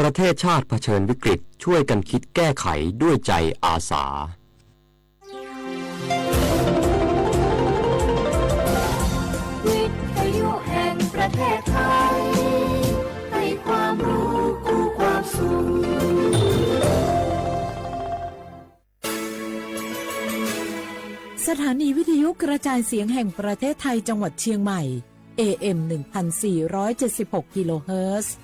ประเทศชาติเผชิญวิกฤต ช่วยกันคิดแก้ไขด้วยใจอาสา วิทยุแห่งประเทศไทย ให้ความรู้คู่ความสุข สถานีวิทยุกระจายเสียงแห่งประเทศไทยจังหวัดเชียงใหม่ เอ เอ็ม หนึ่งพันสี่ร้อยเจ็ดสิบหก กิโลเฮิรตซ์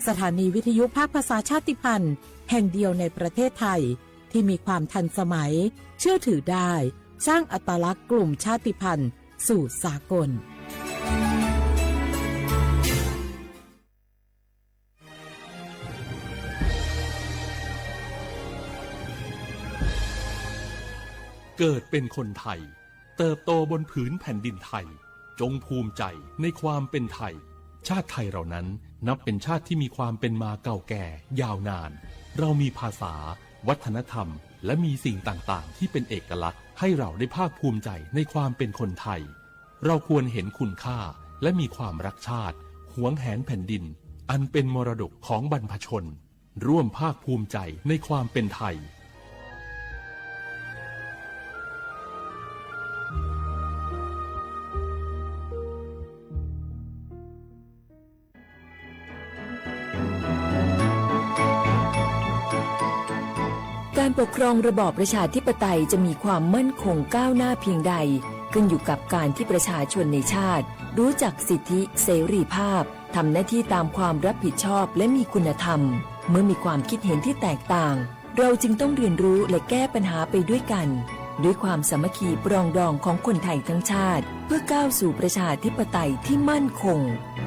สถานีวิทยุภาคภาษาชาติพันธุ์แห่งเดียวในประเทศไทย ที่มีความทันสมัย เชื่อถือได้ สร้างอัตลักษณ์กลุ่มชาติพันธุ์สู่สากล เกิดเป็นคนไทย เติบโตบนผืนแผ่นดินไทย จงภูมิใจในความเป็นไทย ชาติไทยเรานั้นนับเป็นชาติที่มีความเป็นมาเก่าแก่ยาวนาน เรามีภาษา วัฒนธรรม และมีสิ่งต่างๆ ที่เป็นเอกลักษณ์ ให้เราได้ภาคภูมิใจในความเป็นคนไทย เราควรเห็นคุณค่า และมีความรักชาติ หวงแหนแผ่นดิน อันเป็นมรดกของบรรพชน ร่วมภาคภูมิใจในความเป็นไทย การปกครองระบอบประชาธิปไตยจะมีความมั่นคงก้าวหน้าเพียงใด ขึ้นอยู่กับการที่ประชาชนในชาติ รู้จักสิทธิเสรีภาพ ทำหน้าที่ตามความรับผิดชอบและมีคุณธรรม เมื่อมีความคิดเห็นที่แตกต่าง เราจึงต้องเรียนรู้และแก้ปัญหาไปด้วยกัน ด้วยความสามัคคีปรองดองของคนไทยทั้งชาติ เพื่อก้าวสู่ประชาธิปไตยที่มั่นคง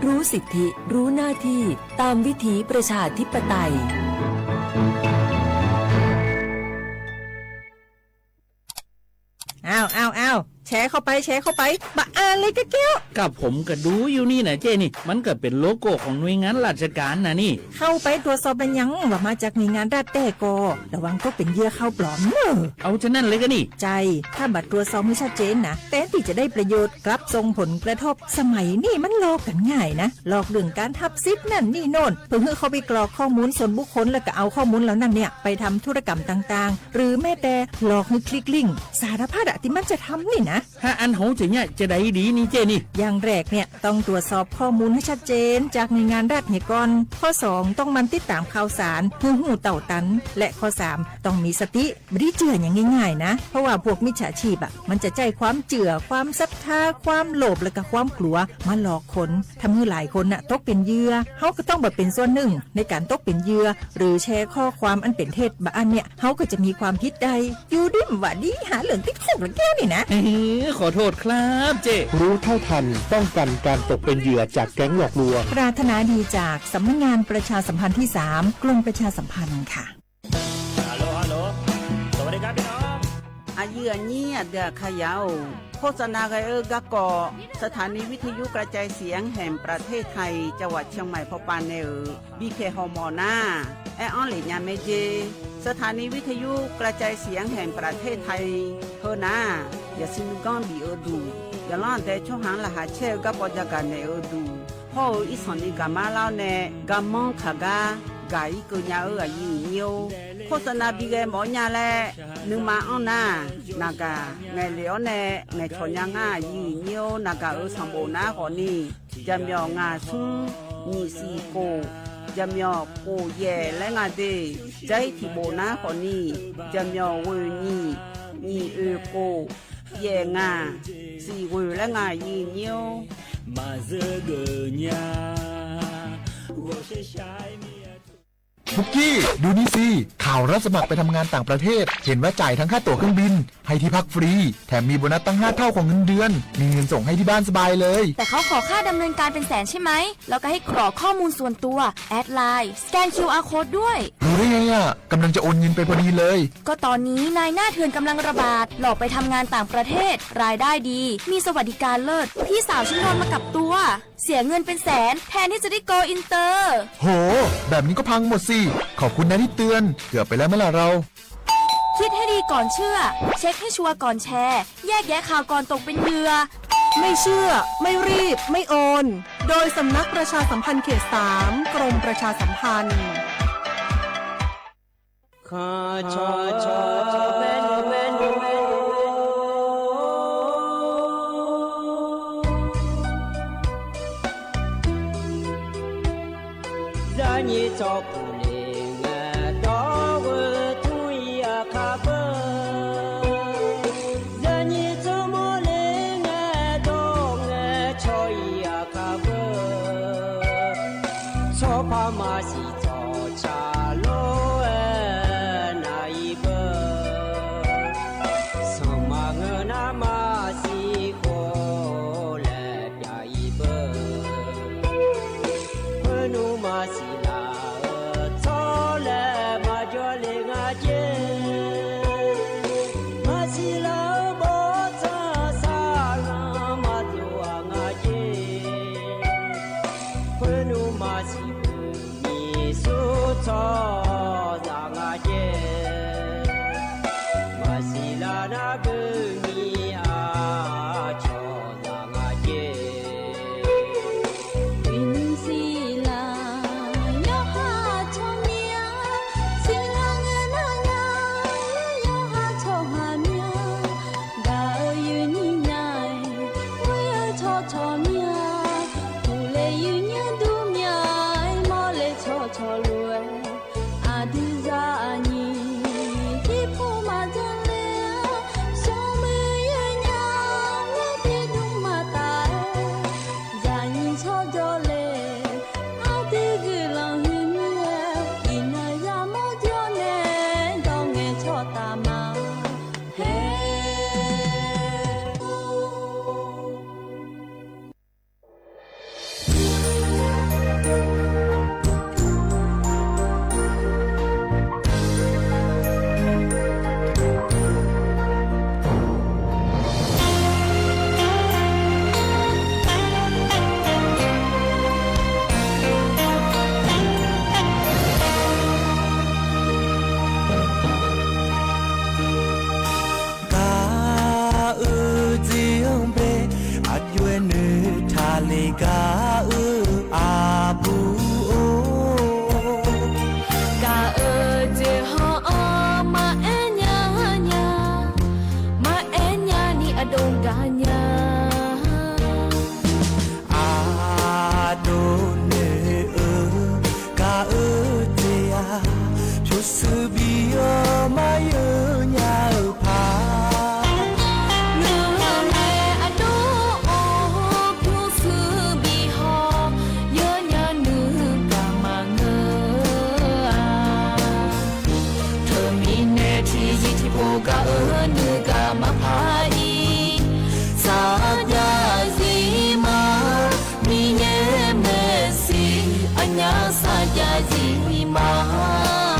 รู้สิทธิ รู้หน้าที่ ตามวิถีประชาธิปไตย อ้าว อ้าว อ้าว แชร์เข้าไป แชร์เข้าไป บะอ่านเลยกะแก้ว กะผมกะดูอยู่นี่นะเจ้นี่ มันกะเป๋นโลโก้ของหน่วยงานราชการนะนี่ เข้าไปตรวจสอบแลยังว่ามาจากหน่วยงานรัฐแต๊ก่อ ระวังตกเป๋นเหยื่อข่าวปลอมเน่อ เอาฉะนั้นเลยกะนี่ ใจ้ ถ้าบ่ตรวจสอบหื้อชัดเจนนะ แทนตี้จะได้ประโยชน์ กลับส่งผลกระทบ สมัยนี้มันหลอกกั๋นง่ายนะ หลอกเรื่องก๋านฮับสิทธิ์นั่นนี่โน่น เพื่อหื้อเข้าไปกรอกข้อมูลส่วนบุคคล แล้วก็เอาข้อมูลเหล่านั้นเนี่ย ไปทำธุรกรรมต่างๆ หรือแม้แต่หลอกหื้อคลิกลิงก์ สารพัดอะตี้มันจะทำนี่นะ ถ้าอั้นเฮาจะเยียะจะใดดีนี่เจ้นี่ อย่างแรกเนี่ย ต้องตรวจสอบข้อมูลให้ชัดเจนจากหน่วยงานรัฐเหียก่อน ข้อสอง ต้องหมั่นติดตามข่าวสารหื้อฮู้เต้าตัน และข้อสาม ต้องมีสติ บ่ได้เจื้ออย่างง่ายๆ นะ เพราะว่าพวกมิจฉาชีพอะ มันจะใจ๊ความเจื้อ ความศรัทธา ความโลภ และก็ความกลัว มาหลอกคน ทำหื้อหลายคนน่ะ ตกเป๋นเหยื่อ เฮาก็ต้องบ่เป๋นส่วนหนึ่ง ในก๋านตกเป๋นเหยื่อ หรือแชร์ข้อความอันเป๋นเท็จ บ่อั้นเนี่ย เฮาก็จะมีความผิดได้ อยู่ดีบ่าดี หาเรื่องติดคุกละแก้วนี่นะ เออ ขอโทษครับเจ้ รู้เท่าทัน ป้องกันการตกเป็นเหยื่อจากแก๊งหลอกลวง ปรารถนาดีจากสำนักงานประชาสัมพันธ์ที่สาม กรมประชาสัมพันธ์ค่ะ ฮัลโหล ฮัลโหล สวัสดีครับพี่น้อง အယုၢ်အညံ အဒုးအခါယၤအိၣ် โฆษณา ဂဲၤအၢ ကၢ်ကီၢ် สถานีวิทยุกระจายเสียงแห่งประเทศไทย จังหวัดเชียงใหม่ ဖီပာ်နဲၣ်ဧၢ ဘံခဲၣ်ဟီၣ်မီၣ်နၤ အဲၣ်အီလ့ၣ်ညါမ့ၢ်က့ สถานีวิทยุกระจายเสียงแห่งประเทศไทย ဟၢနၤ ယစံးမုၢ်ကီၢ်ဘံၣ်အၢဒူၣ် ယလီၢ်ဒဲး ဆီဟၣ်လၢဟးဆဲး ကၢ်ကီၢ် ယၤဂၤနဲၣ်အၢဒူၣ် ဟီၣ်ဧၢ အံၣ်စီၣ်န့ၣ် ဂၤမါလီၤန့ၣ် ဂၤမီခးဂၤ ဂၤအံၤကၢညါအၢ အယုၢ်အညံအိၣ် โฆษณา ဘံဂဲၤမီၣ်ညါလဲၣ် နုာ်မၤအီၣ်နၤ နၤဂၤ ငဲၤလ့ၣ်အီၤနဲၣ် ငဲၤဆီၣ်ညါနၤ အယုၢ်အညံအိၣ် နၤဂၤအၢ ဆၣ်ဘိၣ်နၤဟီၣ်နံၣ် ယမီၣ်ငါဆူ နံၣ်စံၣ်ကိၣ် ယမီၣ်ကိၣ်ယဲၢ်လၢနၤဒ့ၣ် ကၠဲထံၣ်ဘိၣ်နၤဟီၣ်နံၣ် ယမီၣ်ဂုၢ်နံၣ် နံၣ်အုၣ်ကိၣ် ယဲၢ်နၤ စံၣ်ဂုၢ်လၢနၤ ယုၢ်ညိ မၤစၢၤဂ့ၤညါ ပုၢ်က့ၢ် ดูนี่สิ ข่าวรับสมัครไปทำงานต่างประเทศ เห็นว่าจ่ายทั้งค่าตั๋วเครื่องบิน ให้ที่พักฟรี แถมมีโบนัสตั้งห้าเท่าของเงินเดือน มีเงินส่งให้ที่บ้านสบายเลย แต่เขาขอค่าดำเนินการเป็นแสนใช่ไหม แล้วก็ให้กรอกข้อมูลส่วนตัว แอดไลน์ สแกน คิวอาร์ โค้ด ด้วย รู้ได้ไงอะ กำลังจะโอนเงินไปพอดีเลย ก็ตอนนี้นายหน้าเถื่อนกำลังระบาด หลอกไปทำงานต่างประเทศ รายได้ดี มีสวัสดิการเลิศ พี่สาวฉันโดนมากับตัว เสียเงินเป็นแสน แทนที่จะได้โกลอินเตอร์ โห แบบนี้ก็พังหมดสิ ขอบคุณนะที่เตือน เกือบไปแล้วไหมล่ะเรา คิดให้ดีก่อนเชื่อ เช็คให้ชัวร์ก่อนแชร์ แยกแยะข่าวก่อนตกเป็นเหยื่อ ไม่เชื่อ ไม่รีบ ไม่โอน โดยสำนักประชาสัมพันธ์เขตสาม กรมประชาสัมพันธ์ ခီဆီဆီဆီ ဝဲနုာ်ဝဲနုာ်ဝဲနုာ် လၢညါဆီပူၤလ့ၤငါဒီးဝဲထူယၤခးဘၢ, လၢညါဆိကမိၣ်လ့ၤငါဒီးငါဆီယၤခးဘၢ, ဆီဖးမၤစံၣ် ဆီဆါလီၤနၤအံၤဘၢ, ဆီမၤငၢၢ်နၤမၤစံၣ်ဃီလၢပျၢၤအံၤဘၢ, ဖၢနုာ်မၤစံၣ်လၢအၢ ဆီလၢမၤယီၤလ့ၤငါက့ၤ, မၤစံၣ်လၢအၢဘီဆီဆါလၢမၤတိၢ်အါငါက့ၤ, ဖၢနုာ်မၤစံၣ် မ့ၢ်ဆိဆီသးငါက့ၤ, မၤစံၣ်လၢနၤဘုမံၤအါ ဆီသးငါက့ၤ, ဝံနုၤစံၣ်လၢ ယီၤဟးဆီမံၤဧါ, စံၣ်လၢငါနၤညါ ယီၤဟးဆီဟးမံၤဧါ, ဒၣ်အၢယုၢ်နံၤညါအံၤ ဝဲအၢဆီဆီမံၤဧါ, ပူၤလ့ၤယုၢ်ညါဒူမံၤဧါ, မီၢ်လ့ၤဆီဆီလိၤဝဲ အဒုးစၢ်အနံၤ ဟံၣ်ဖိမၤဒ်လဲၣ်, ဆိမိၣ်ယုၢ်ညါ ဝဲဒ့ဒူမၤတၢ်, ယၤနံၤဆီဒိးလဲၣ်, အဒုးဂုာ်လီၤဟံးမံၤ, အံၤနၤယၤမီၢ်ဒိးနဲၣ် ဒီးငဲၤဆီတၢ်မၤ ဟဲ ကးအၢတ့ၢ်အီၤဘဲ အဒွဲၣ်နုာ်ထါလံ ကးအၢအပူၤအိၣ်, ကးအၢတ့ၢ်ဟီအီၤ မၤအဲၣ်ညါညါ, မၤအဲၣ်ညါနံၤအဒိၣ်ကါညါ အဒိၣ်န့ၢ်အၢ, ကးအၢတ့ၢ်ဧါ, ဖျိးစုဘံၣ်အီၤ မၤယၢၤညါအၢဖး, နမဲာ်အဒိၣ်အိၣ် ဖျိးစုဘံၣ်ဟီ, ယၢၤညါနုၢ်ကမၤငၢၢ်ဧါ. ထၢမံၤနဲၣ်ထံယံာ်ထံဖိကးအၢ နုၢ်ကမၤဖးအံၤ, စၢ်ယၤစံမၤ, မံၤယဲၢ်မဲာ်ဆံး, အညါစၢ်ယၤစံမၤ ကးအ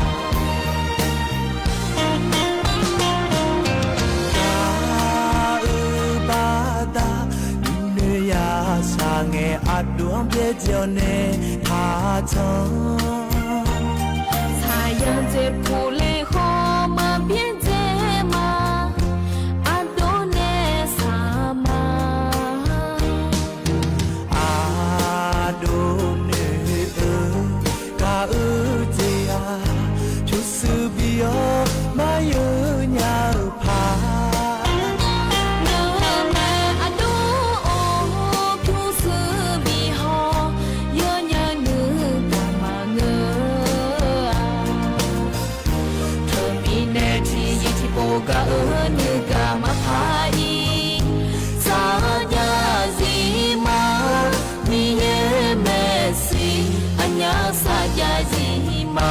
ၢဘၣ်သး, ဒုးနုာ်ယၤဆၢငဲၤ အဒိၣ်ဘျဲၣ်ဒ်အီၤန့ၣ်ဖးထီ, ဆၢယၤစ့ဖိလ့ၣ်ဃီ မၤဘျဲၣ်ဒဲးမး, အဒိၣ်နဲၣ်ဆၢမၤ အဒိၣ်န့ၢ်အၢ, ကးအၢတ့ၢ်ဧါ, ဖျိးစုဘံၣ်အီၤ မၤယၢၤညါအၢဖး, နမဲာ်အဒိၣ်အိၣ် ဖျိးစုဘံၣ်ဟီ, ယၢၤညါနုၢ်ကမၤငၢၢ်ဧါ. ထၢမံၤနဲၣ်ထံယံာ်ထံဖိကးအၢ နုၢ်ကမၤဖးအံၤ, စၢ်ယၤစံမၤ, မံၤယဲၢ်မဲာ်ဆံး, အညါစၢ်ယၤစံမၤ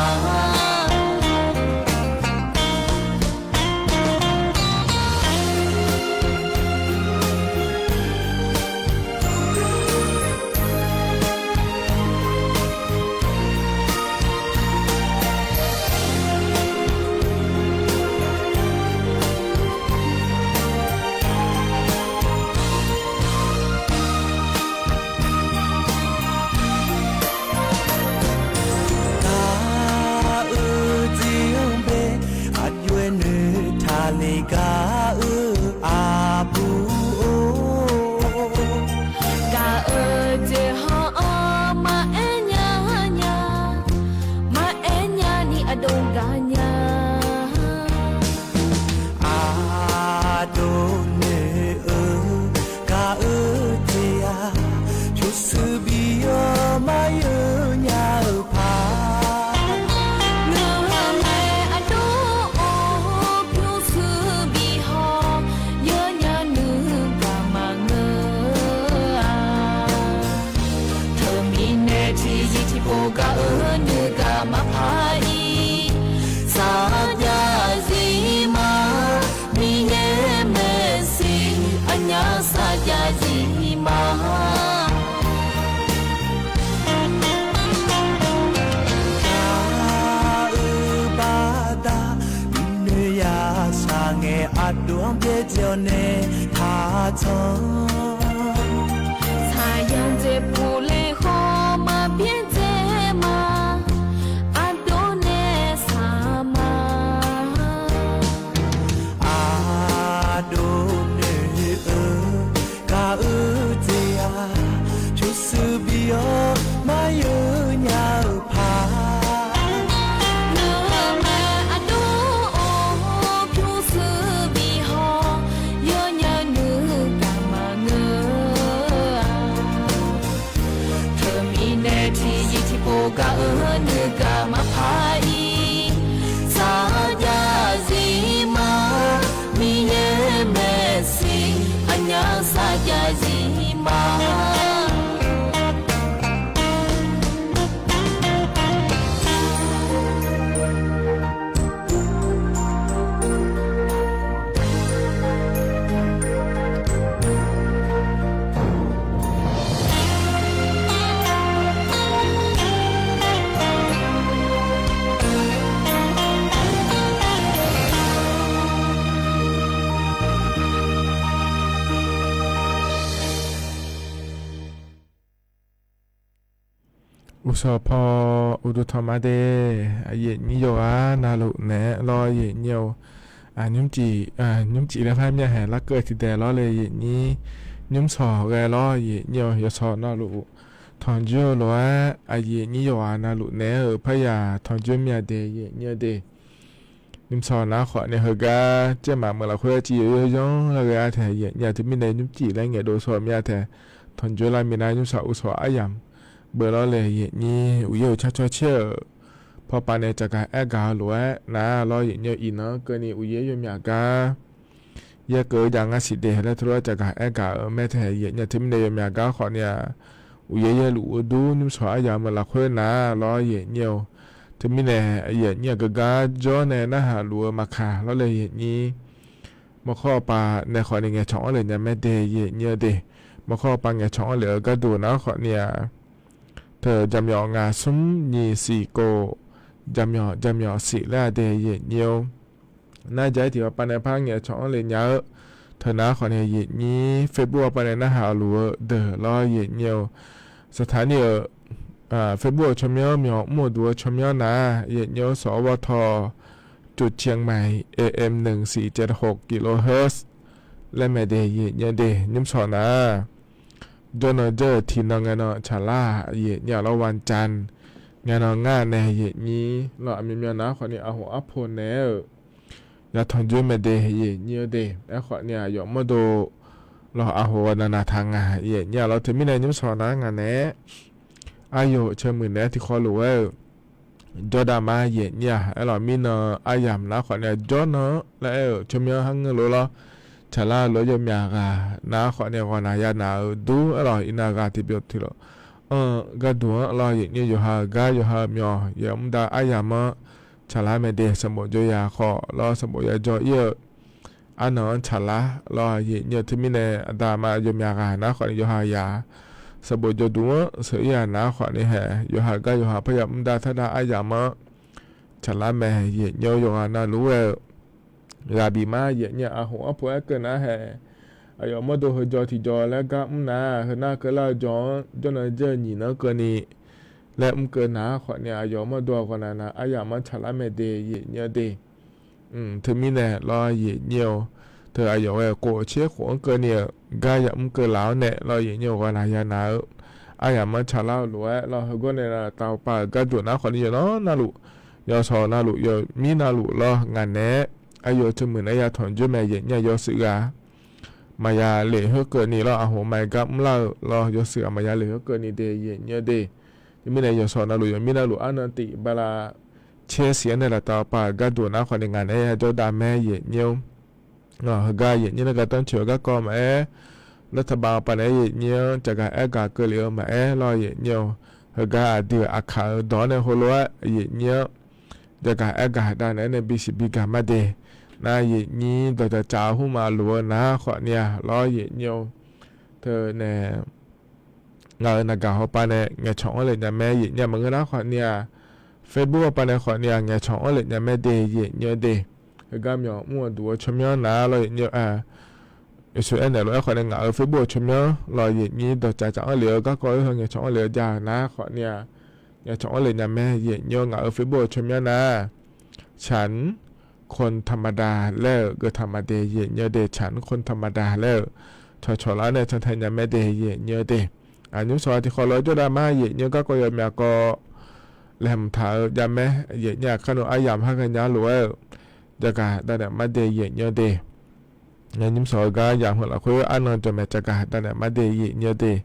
ထံဖိကၤအၢ နကမၤဖးအံၤ, စၢ်ယၤယံၤမး, မံၤယဲမဲာ်ဆံး, အညါစၢ်ယၤယံၤမး. တၢ်အုၣ်ဘၣ်တၢ်, နုၤယၤဆၢ်ငဲၤအဒိၣ်ဘျဲၣ်ကၠီန့ၣ်ထးထီ, ဆၢ်ယၤစဲးပူၤလဲၤဃီ မၤဘျဲၣ်ကၠီမး, အဒိၣ်နဲၣ်ဆၢ်မး. အဒိၣ်နုၢ်အၢ, ကၤအၢတ့ၢ်ဧါ, ဖၠူစူဘံအီၤ မၤယၢညါအဖး, နမၤအဒိၣ်အိၣ် ဖၠူစူဘံဟီ, ယၢညါနုၢ်ကၤမၤနၢၤဧါ. ထၢမံၤနဲၣ်ထံယံၤ ထံဖိကၤအၢ နကမၤဖးအံၤ, စၢ်ယၤယံၤမး, မံၤယဲမဲာ်ဆံး, အညါစၢ်ယၤယံၤမး. အိၣ်စီၤဖီ အိၣ်ဒိၣ်ထီၣ်မးဒဲး, အယံာ်ညံယိၤဂၤနၤလိာ်နဲၣ်လီၤ ယံာ်ညံဧိၤ, အ ညိမ့ၢ်စံးလၢဖးမၠၣ်ဟဲ လၢကၢၢ်ထံဒဲးလီၤလၢယံာ်ညံ, ညိမ့ၢ်ဆီၣ်ဂဲၤလီၤ ယံာ်ညံဧိၤ, ယဆီၣ်နၤလိာ်, ထီၣ်ကၠိလိာ်ဧါ, အယံာ်ညံယိၤဂၤနၤလိာ်နဲၣ်ဧၢ, ဖဲယၤထီၣ်ကၠိမ့ၢ်အဒဲး ယံာ်ညံဒဲး နမ့ၢ်ဆီၣ်နၤဃီန့ၣ် ဟဲကါ, ကဲမးမုၢ်လၢ်ဃုအစံယိယိယီလၢဂဲၤအါထဲ ယံာ်ညံတမံၤန့ၣ် ညိမ့ၢ်စံးလၢငဲၤဒိၣ်ဆီၣ်မ့ၢ်အါထဲ, ထီၣ်ကၠိလၢမ့ၢ်နၤ ညိမ့ၢ်ဆီၣ်အိၣ်ဆီၣ်အါယၤ, ဘၣ်လီၤလၢယံာ်ညံ, အိၣ်ယဲအိၣ်ဆၣ်ဆီၣ်ဆၢ, ဖီပာ်န့ၣ် တၢ်ကဟဲကၤလိာ်ဝဲနၤလီၤ ယံာ်ညံအံၤနီၢ်ကၢန့ၣ် အိၣ်ယဲယိမ့ၢ်အါကါ ယဲကၢယၤငါစံးဒဲး ဟဲလၢထရၢတၢ်ကဟဲကၤအမဲထဲ ယံာ်ညံတမံၤန့ၣ် ယိမ့ၢ်အါကါဃီန့ၣ်ဧါ, အိၣ်ယဲယဲလူၤအိၣ်ဒူ ညိမ့ၢ်ဆီၣ်အါယၤမုၢ်လၢ်ဃုနၤလီၤ ယံာ်ညံဧိၤ, တမံၤန့ၣ် ယံာ်ညံအကဂၤကၠီန့ၣ် နဟးလူၤအၢမၤခးလီၤလၢယံာ်ညံ, မခီပၤနဲၣ်ဃီန့ၣ် ငဲၤဆီၣ်အီၤလၢညါမဲဒဲး ယံာ်ညံဒဲး, မခီပၤငဲၤဆီၣ်အီၤလၢအကါဒိၣ်နၤဃီန့ၣ်ဧါ တၢ် ယမီၣ် ငါးဆူညံးစံးကိၣ်, ယမီၣ် ယမီၣ်စံးလၢအဒဲး ယံာ်ညံဧိၤ, နယဲထံၣ်ပှၤပာ်န့ၣ် ဖးငဲၤဆီၣ်အီၤလၢညါဧိၤ, ထၢနၤဃီန့ၣ် ယံာ်ညံ, Facebook ပှၤပာ်န့ၣ် နဟးလူၤဧိၤဒၢးလီၤ ယံာ်ညံဧိၤ, စထါနံၣ်ဧိၤ, Facebook အီၤဆီမီ မီၣ်မူၣ်ဒူအီၤဆီမီနၤ, ယံာ်ညံဧိၤ စီၤအဝီထီၣ်, ကၠိၣ်ကၠ့ၣ်မး A M နုၢ်စံးကဲးတဟိး kilohertz လၢမဲာ်ဒဲး ယံာ်ညံဒဲး ညိမ့ၢ်ဆီၣ်နၤ ကၠီနီၢ်ကၠၢၢ်ထံနီၢ်ငဲနီၢ်ဆၣ်လါ ယံာ်ညံအလီၤ ဝၣ်ကၠၣ်, ငဲနီၢ်ငါန့ၣ် ယံာ်ညံလီၤ အမံၤမံၤနၤဃီန့ၣ် အဟိၣ်အဖိန့ၣ်ဧၢ, ယၤထီၣ်ကၠိမဲာ်ဒဲး ယံာ်ညံဒဲး အဃီန့ၣ် ယိာ်မီၢ်ဒိၣ်လီၤ အဟိၣ်ဝဲနၤနၤထါငါ ယံာ်ညံအလီၤ တမံၤန့ၣ် ညိမ့ၢ်ဆီၣ်နၤငါန့ၣ် အယိာ်ဆၢမုၢ်န့ၣ် ထံၣ်ဃီလိာ်ဝဲဧၢ ကၠီဒၣ်မါ ယံာ်ညံဧါ အဲၣ်လီၤမံနီၤ အါယၤမနၤဃီန့ၣ် ကၠီနီၤ လၢအဲၣ်ဧၢ ဆိမိၣ်ဟးငၢၢ်လိာ်လီၤ ဆၣ်လါလိာ်ယိာ်မၠးဂၤ နၤဃီန့ၣ် ဂီၤနၤယၤနၤဧၢ ဒူအဲၣ်လီၤ အံၤနၤဂၤတဘျီထံၣ်လိာ် အၢ ဂၤဒိၣ်လီၤ ယံာ်ညံ ယိၤဟးဂၤ ယိၤဟးမၠီၣ် ယမူဒါအါယၤမၢ ဆၣ်လါမဲာ်ဒဲး စးဘိးကၠိယၤဃီလီၤ စးဘိးယၤကၠီအံၤဧၢ အါနီၤဆၣ်လါလီၤ ယံာ်ညံ တမံၤန့ၣ် အတၢ်မၤယိာ်မၠးဂၤ နၤဃီန့ၣ် ယိၤဟးယၤ စးဘိးကၠိဒူ စၢအံၤဧါ နၤဃီန့ၣ်ဟဲ ယိၤဟးဂၤ ယိၤဟးဖဲယမူဒါထါဒါအါယၤမၢ ဆၣ်လါမဲာ် ယံာ်ညံ ယိၤဂၤနၤလိာ်ဝဲ ဂၤဘံၣ်မး ယံာ်ညံ အဟိၣ်အဖိအဲၣ်ကၢၢ်နၤဟဲ အယိာ်မီၢ်ဒိၣ်ဟဲကၠီထံၣ်ကၠီလၢဂၤမူနၤ ဟဲနၤကၢၢ်လၢကၠီ ကၠီနီၤယဲၢ်နံၣ်နီၢ်ကၢၢ်နံၤ လၢမူကၢၢ်နၤဃီန့ၣ် အယိာ်မီၢ်ဒိၣ်အဂီၢ်နၤနၤ အါယၤမၢ ဆၣ်လါမဲာ်ဒဲး ယံာ်ညံဒဲး တမံၤန့ၣ်လီၤ ယံာ်ညံဧိၤ တအယိာ်ဝဲ ကိးဆ့ဃိးကၢၢ်နံၤဧၢ ဂၤယမူကၢၢ်လၢအီၤန့ၣ်လီၤ ယံာ်ညံ ဂီၤနၤယၤနၤဧၢ အါယၤမၢ ဆၣ်လါလိာ်ဝဲလီၤ ဟဲဂီၢ်န့ၣ် တၢ်ပာ်ဂၤဒိၣ်နၤဃီန့ၣ် ယနီၢ်နၤလိာ် ယဆီၣ်နၤလိာ် ယမံနၤလိာ်လီၤ ငါန့ၣ် အယိာ်တမုၢ်န့ၣ် ယၤထီၣ်ကၠိမဲာ် ယံာ်ညံ ယိၤစံးဂၤ မၤယၤလ့ၣ်ဟၢကၢၢ်နံၤလီၤ အဟိၣ်မၤဂၤမူလၢလီၤ ယိၤစံးဂၤ မၤယၤလ့ၣ်ဟၢကၢၢ်နံၤဒဲး ယံာ်ညံဒဲး တမံၤန့ၣ် ယဆီၣ်နၤလိာ် ယမံနၤလိာ် အါနီၢ်တံၢ် ဘၣ်လၢ ဆဲးစံးအန့ၣ်လၢတၢ်ပာ်ဂၤဒိၣ်နၤဃီန့ၣ် ငါန့ၣ် ယၤကၠီဒၣ်မဲာ် ယံာ်ညံ ဟဲဂၤ ယံာ်ညံ နဂၤတၢ်ထံၣ်အဂၤကီမးအဲ လၢတဘၣ်ပှၤန့ၣ် ယံာ်ညံ တၢ်ဂၤအဲၣ်ဂၤကၢၢ်လံဧၢမးအဲလီၤ ယံာ်ညံဧိၤ ဟဂၤအဒုးအခးဒီးန့ၣ် ဟိလိဝဲ ယံာ်ညိ ယဂၤအဲၣ်ဂၤဒၣ်န့ၣ်န့ၣ် ဘံစံးဘံကၤမၤဒ့ၣ်, နယံာ်ညိ ဒီးတၢ်ကၢဟူမၤလိာ်နၤဃီန့ၣ်လီၤ ယံာ်ညိ, တန့ၣ် နဂၤဟီပၢ်န့ၣ် ငဲၤဆီၣ်အီၤလၢညါမဲ ယံာ်ညိ မ့ၢ်ဂ့ၤဒၣ်ဃီန့ၣ်ဧါ, Facebook အပၢ်န့ၣ်ဃီန့ၣ်ဧါ ငဲၤဆီၣ်အီၤလၢညါမဲဒ့ၣ် ယံာ်ညိဒ့ၣ်, ဟဂၤမ့ၢ်အမူအဒူးအီၤဆိမၠီနၤလီၤ ယံာ်ညိ ယဆိအဲၣ်နဲၣ်လီၤအဲၣ်ဃီန့ၣ် နဂၤအၢ Facebook အီၤဆိမၠီလီၤ ယံာ်ညိ ဒီးကၢကၢအီၤလံဧၢ ကၢ်ကီအီၤ ဟဲငဲၤဆီၣ်အီၤလၢညါနၤဃီန့ၣ်ဧါ, ငဲၤဆီၣ်အီၤလၢညါမဲ ယံာ်ညိ နဂၤအၢ Facebook အီၤဆိမၠီနၤ ฉันคนธรรมดา လဲၣ်ဧၢ ကထၣ်မၤဒ့ၣ် ယံာ်ညိဒ့ၣ် ฉันคนธรรมดา လဲၣ်ဧၢ, ဆီၣ်ဆီၣ်လၢန့ၣ် ဆီၣ်ထဲညါမဲဒ့ၣ် ယံာ်ညိဒ့ၣ်, အညိစၢ်ဝဲတံၤဃီလီၤ ကၠိဒၣ်မး ယံာ်ညိ ကၢ်ကီယီၤမ့ၢ်ကီး လဲၤမထးဧၢ ယါမဲ ယံာ်ညိ အခါနုာ် အါယၤမဟါကညါလိာ်ဝဲဧၢ, ယဂၤဒၣ်န့ၣ်မၤဒ့ၣ် ယံာ်ညိဒ့ၣ် ညၣ်ညိစၢ်အဂၤ ယၤမုၢ်လီၤခွဲ အါနီၢ်တမဲာ် တဂၤဒၣ်န့ၣ် မၤဒ့ၣ် ယံာ်ညိဒ့ၣ်,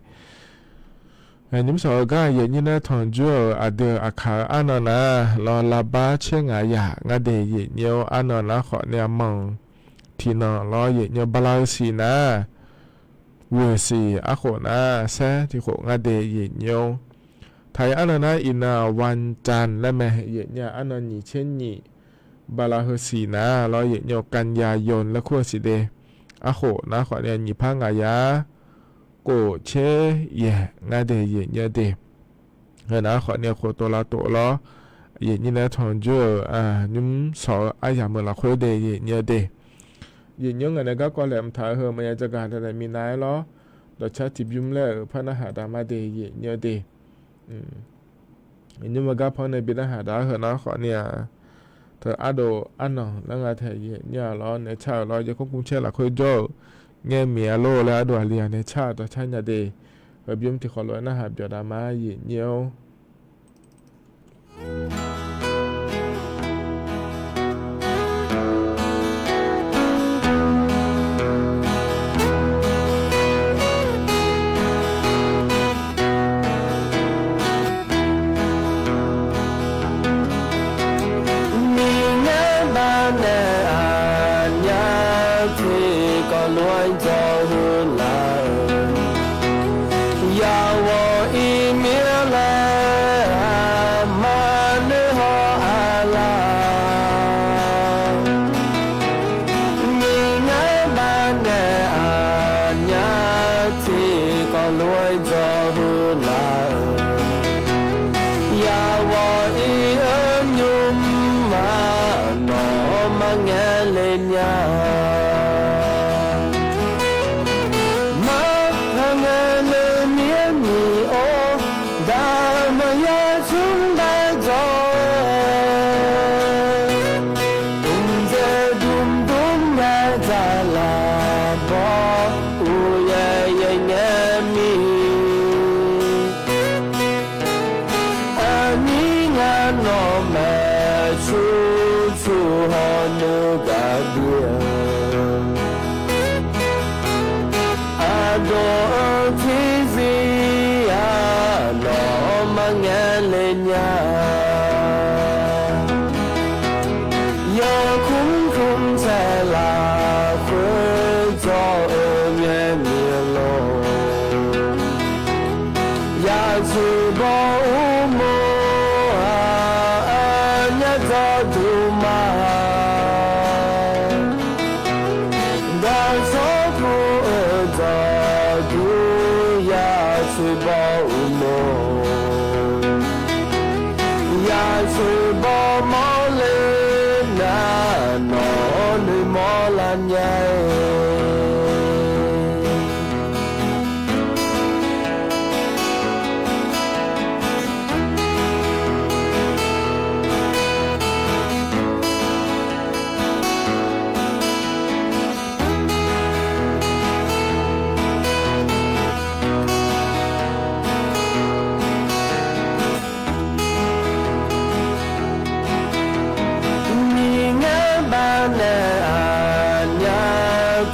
ညၣ်ညိစၢ်အဂၤ ယံာ်ညိနဲထီၣ်ကၠိဧၢ အဒုးအခးအါနီၢ်နၤလီၤ လါဘါဆ့ငါယၤ နၤဒ့ၣ် ယံာ်ညိ အါနီၢ်နၤဃီန့ၣ် အမီၢ်ထံနီၢ်လီၤ ယံာ်ညိ ဘၣ်လါဟၢဆံးနၤ ဝ့ၢ်ဆံး အဃိးနၤ စဲထံဃိး နၤဒ့ၣ် ယံာ်ညိ ထါအံၤအါနီၢ်နၤ အံၤနၤ วันจันทร์ လၢမဲာ် ယံာ်ညိ အါနီၢ်နံၣ်ဆ့နံၣ် ဘၣ်လါဟၢဆံးနၤလီၤ ယံာ်ညိ กันยายน လၢခိၣ်ဆံးဒ့ၣ် အဃိးနၤဃီန့ၣ် နံၣ်ဖးငါယၤ ကိးဆ့ယဲၢ် နၤဒ့ၣ် ယံာ်ညိဒ့ၣ်, နၤဃီန့ၣ် အဃိးတိၤလါတိၤလီၤ ယံာ်ညိနဲထီၣ်ကၠိဧၢ ညၣ်ညိစၢ်အါယၤမုၢ်လီၤခွဲဒ့ၣ် ယံာ်ညိဒ့ၣ်, ယံာ်ညိ နဂၤန့ၣ် ကၢ်ကီလဲၤမထးဧၢ မ့ၢ်ယၤတဂၤဒၣ်န့ၣ် မံၤနၤလီၤ ဒီးဆါထံဘျုးမလဲၣ်ဧၢ ဖးနဟးဒၣ်မၤဒ့ၣ် ယံာ်ညိဒ့ၣ် ညၣ်ညိ မ့ၢ်ဂၤဖီန့ၣ် ဘံနဟးဒၣ်ဟၢနၤဃီန့ၣ်ဧါ, တအါဒိၣ်အါနီၢ်လၢနဂၤထဲ ယံာ်ညိလီၤ နဲဆါဧၢလီၤ ယခိၣ်ကူၣ်ဆဲးလီၤခွဲကၠိဧၢ, ငဲမံၤအလိၣ်လၢအဒိၣ်အလံၤဧါ နဲဆါဒီးဆါညါဒ့ၣ်, ဟၢဘျုးမုၢ်တံၤဃီလီၤ နဟးပၠီၤဒၣ်မၤယံာ်ညိ နံၤညါဘၣ်နဲၣ်အါညါ ထံကီၢ်လွံၢ်ကီၢ်ဟူလၢ်ဧၢ, ယၤဝီၤအံၤမ့ၢ်လၢ မၤနၢၤဟီၣ်အလၤ နံၤညါဘၣ်နဲၣ်အါညါ ထံကီၢ်လွံၢ်ကီၢ်ဟူလၢ်ဧၢ, ယၤဝီၤအံၤအၢညူမၤ နီၢ်မၤငဲၤလၢညါ မၤဖးငဲၤလၢမံၤအမံၤအိၣ် ဒၣ်မၤယၤဆူဘၣ်ကၠီ ဒုးဒုးဒုးမဲာ်တၢ်လၤဘီ အိၣ်ယဲယဲငဲမံၤ အနံၤနၤနီၢ်မဲာ်ဆူ ဆူဟီၣ်နုၢ်ကဒု အဒိၣ်အထံစံယၤ နီၢ်မၤငဲၤလၢညါ ယခိၣ်ကူၣ်ဆဲးလီၤ ဃုကၠီအၢ ငဲမံၤလိၤ ယၤဆူဘီအူမိၢ် အညါဒီဒူၣ်မး ဒီးဆီဖိအၢဒီဒူၣ် ယၤဆူဘီအူမိၢ် ယၤဆူဘီမီၢ်လၢနၤ နီၢ်နုၢ်မီၢ်လၢညါ နံၤညါဘၣ်နဲၣ်အါညါ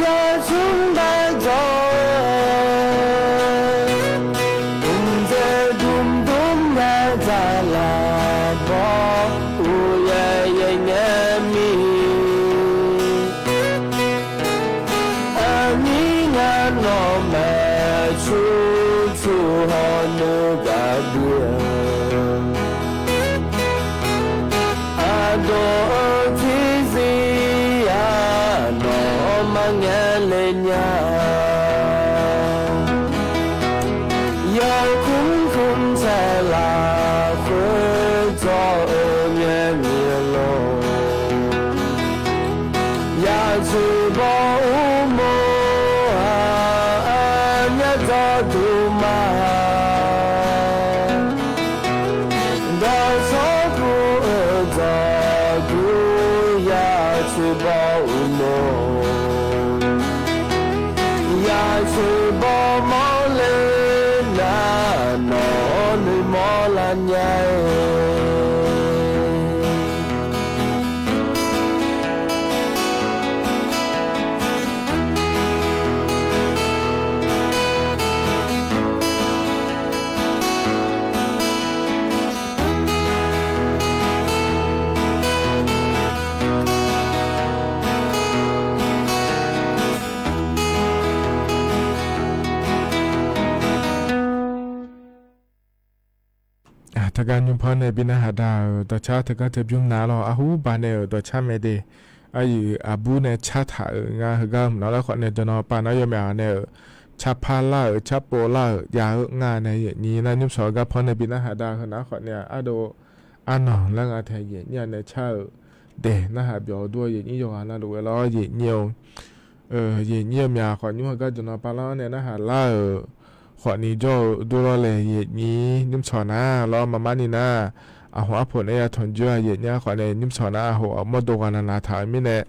ယဆိကမိၣ်ဒီး ဒုးဒုးညါတၢ်လၤဘီ အိၣ်ယဲယဲညါမံၤ အမံၤနၤနီၢ်မဲာ်ဆူ ဆူဟီၣ်နုၢ်ကဘုး အဒိၣ်အထံစံယၤ နီၢ်မၤငဲလၢညါ ယီၤခုၣ်ခုၣ်ဆဲးလၤ ဃုထီၣ်အၢညါမံၤအလီၢ် ယဆိဘီအူမိၢ်ဧါ အညါဒီးဒိၣ်မး ဒီးဆီဖိအၢဒီးဒူ ယဆိဘီအူမိၢ် ယဆိဘီမီၢ်လၢနၤ နီၢ်နုၢ်မီၢ်လၢညါ တဂၤညူဖီန့ၣ် ဘံနၢ်ဟးဒါဧၢ, ဒီးဆါတဂၤတဘျုးနၤလီၤ. အဟူဘၣ်န့ၣ်ဧၢ, ဒီးဆါမဲာ်ဒ့ၣ်, အယံာ်အဘူးန့ၣ် ဆါထးဧၢ, ငါဟဂၤမနုၤလၢဃီန့ၣ် ဒီးနီၢ်ပၢ်နီၢ်ယိၤမ့ၢ်အီၤန့ၣ်ဧၢ, ဆါဖါလၢ်ဧၢ, ဆါပိာ်လၢ်ဧၢ, ယၤဧၢငါန့ၣ် ယနံၤနၢ်နုၢ်ဆီၣ်အဂၤဖီန့ၣ် ဘံနၢ်ဟးဒါဧၢ, နၤဃီန့ၣ် အါဒိၣ်အါနီၢ်လၢဂၤထဲ ယနံၤန့ၣ် ဆါဧၢ, ဒဲးနၢ်ဟးဘျီဒိ ယနံၤယဂၤနၤဒိၣ်ဝဲလီၤ ယနံၤဧၢ ယနံၤအမ့ၢ်အဃိ ညူဟဂၤဒီးနီၢ်ပၢ်လီၤန့ၣ် နၢ်ဟးလၢဧၢ, ဃိးနံၤကၠီဧၢ ဒိလီၤလဲၣ် ယနံၤ နုၢ်ဆီၣ်နၤလီၤ မၤမါနံၤနၤ, အဟိၣ်အဖိးန့ၣ် ယထွန်ကြွ ယနံၤအဃိန့ၣ် နုၢ်ဆီၣ်နၤ အဟိၣ်အမီၢ်ဒိဂီၤနၤနၤထးမံၤန့ၣ်,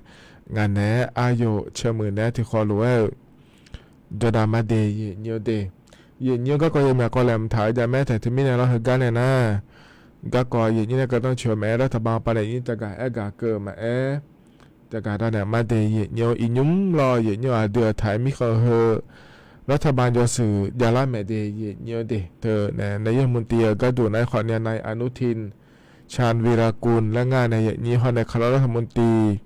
ငါန့ၣ် အါယိာ်ဆၢမုၢ်န့ၣ် ထံၣ်ဃီလိာ်ဝဲဧၢ ဒီးဒၣ်မၤဒ့ၣ် ယနံၤဒ့ၣ်, ယနံၤ ကၢ်ကီယမ့ၢ်ကီလဲၣ် မထးဝဲဒၣ်မဲထဲတမံၤန့ၣ်လီၤ ဟဂၤန့ၣ်နၤ ကၢ်ကီယနံၤန့ၣ် ကတီၢ်ဆၢၣ်မဲာ် လၢတဘၣ်ပၤန့ၣ် ယနံၤတဂၤအဲၣ်ဂၤကၢၢ်မးအဲၣ်, တဂၤဒီးန့ၣ် မၤဒ့ၣ် ယနံၤ အံၤညူလီၤ ယနံၤ အဒုးအထၢၣ်မံဃီဟၢ လၢတဘၣ်ယီၤစူၤ ယလါမဲာ်ဒ့ၣ် ယနံၤဒ့ၣ် တနံၤ ယမူတံၤအဂၤဒိၣ်နၤ ဃိးနံၤ နၤအနုထံၣ် ဆၣ်ဝံရၤကူၣ် လၢငါန့ၣ် ယနံၤ ဟီန့ၣ် ခးလီၤလၢမူတံၤ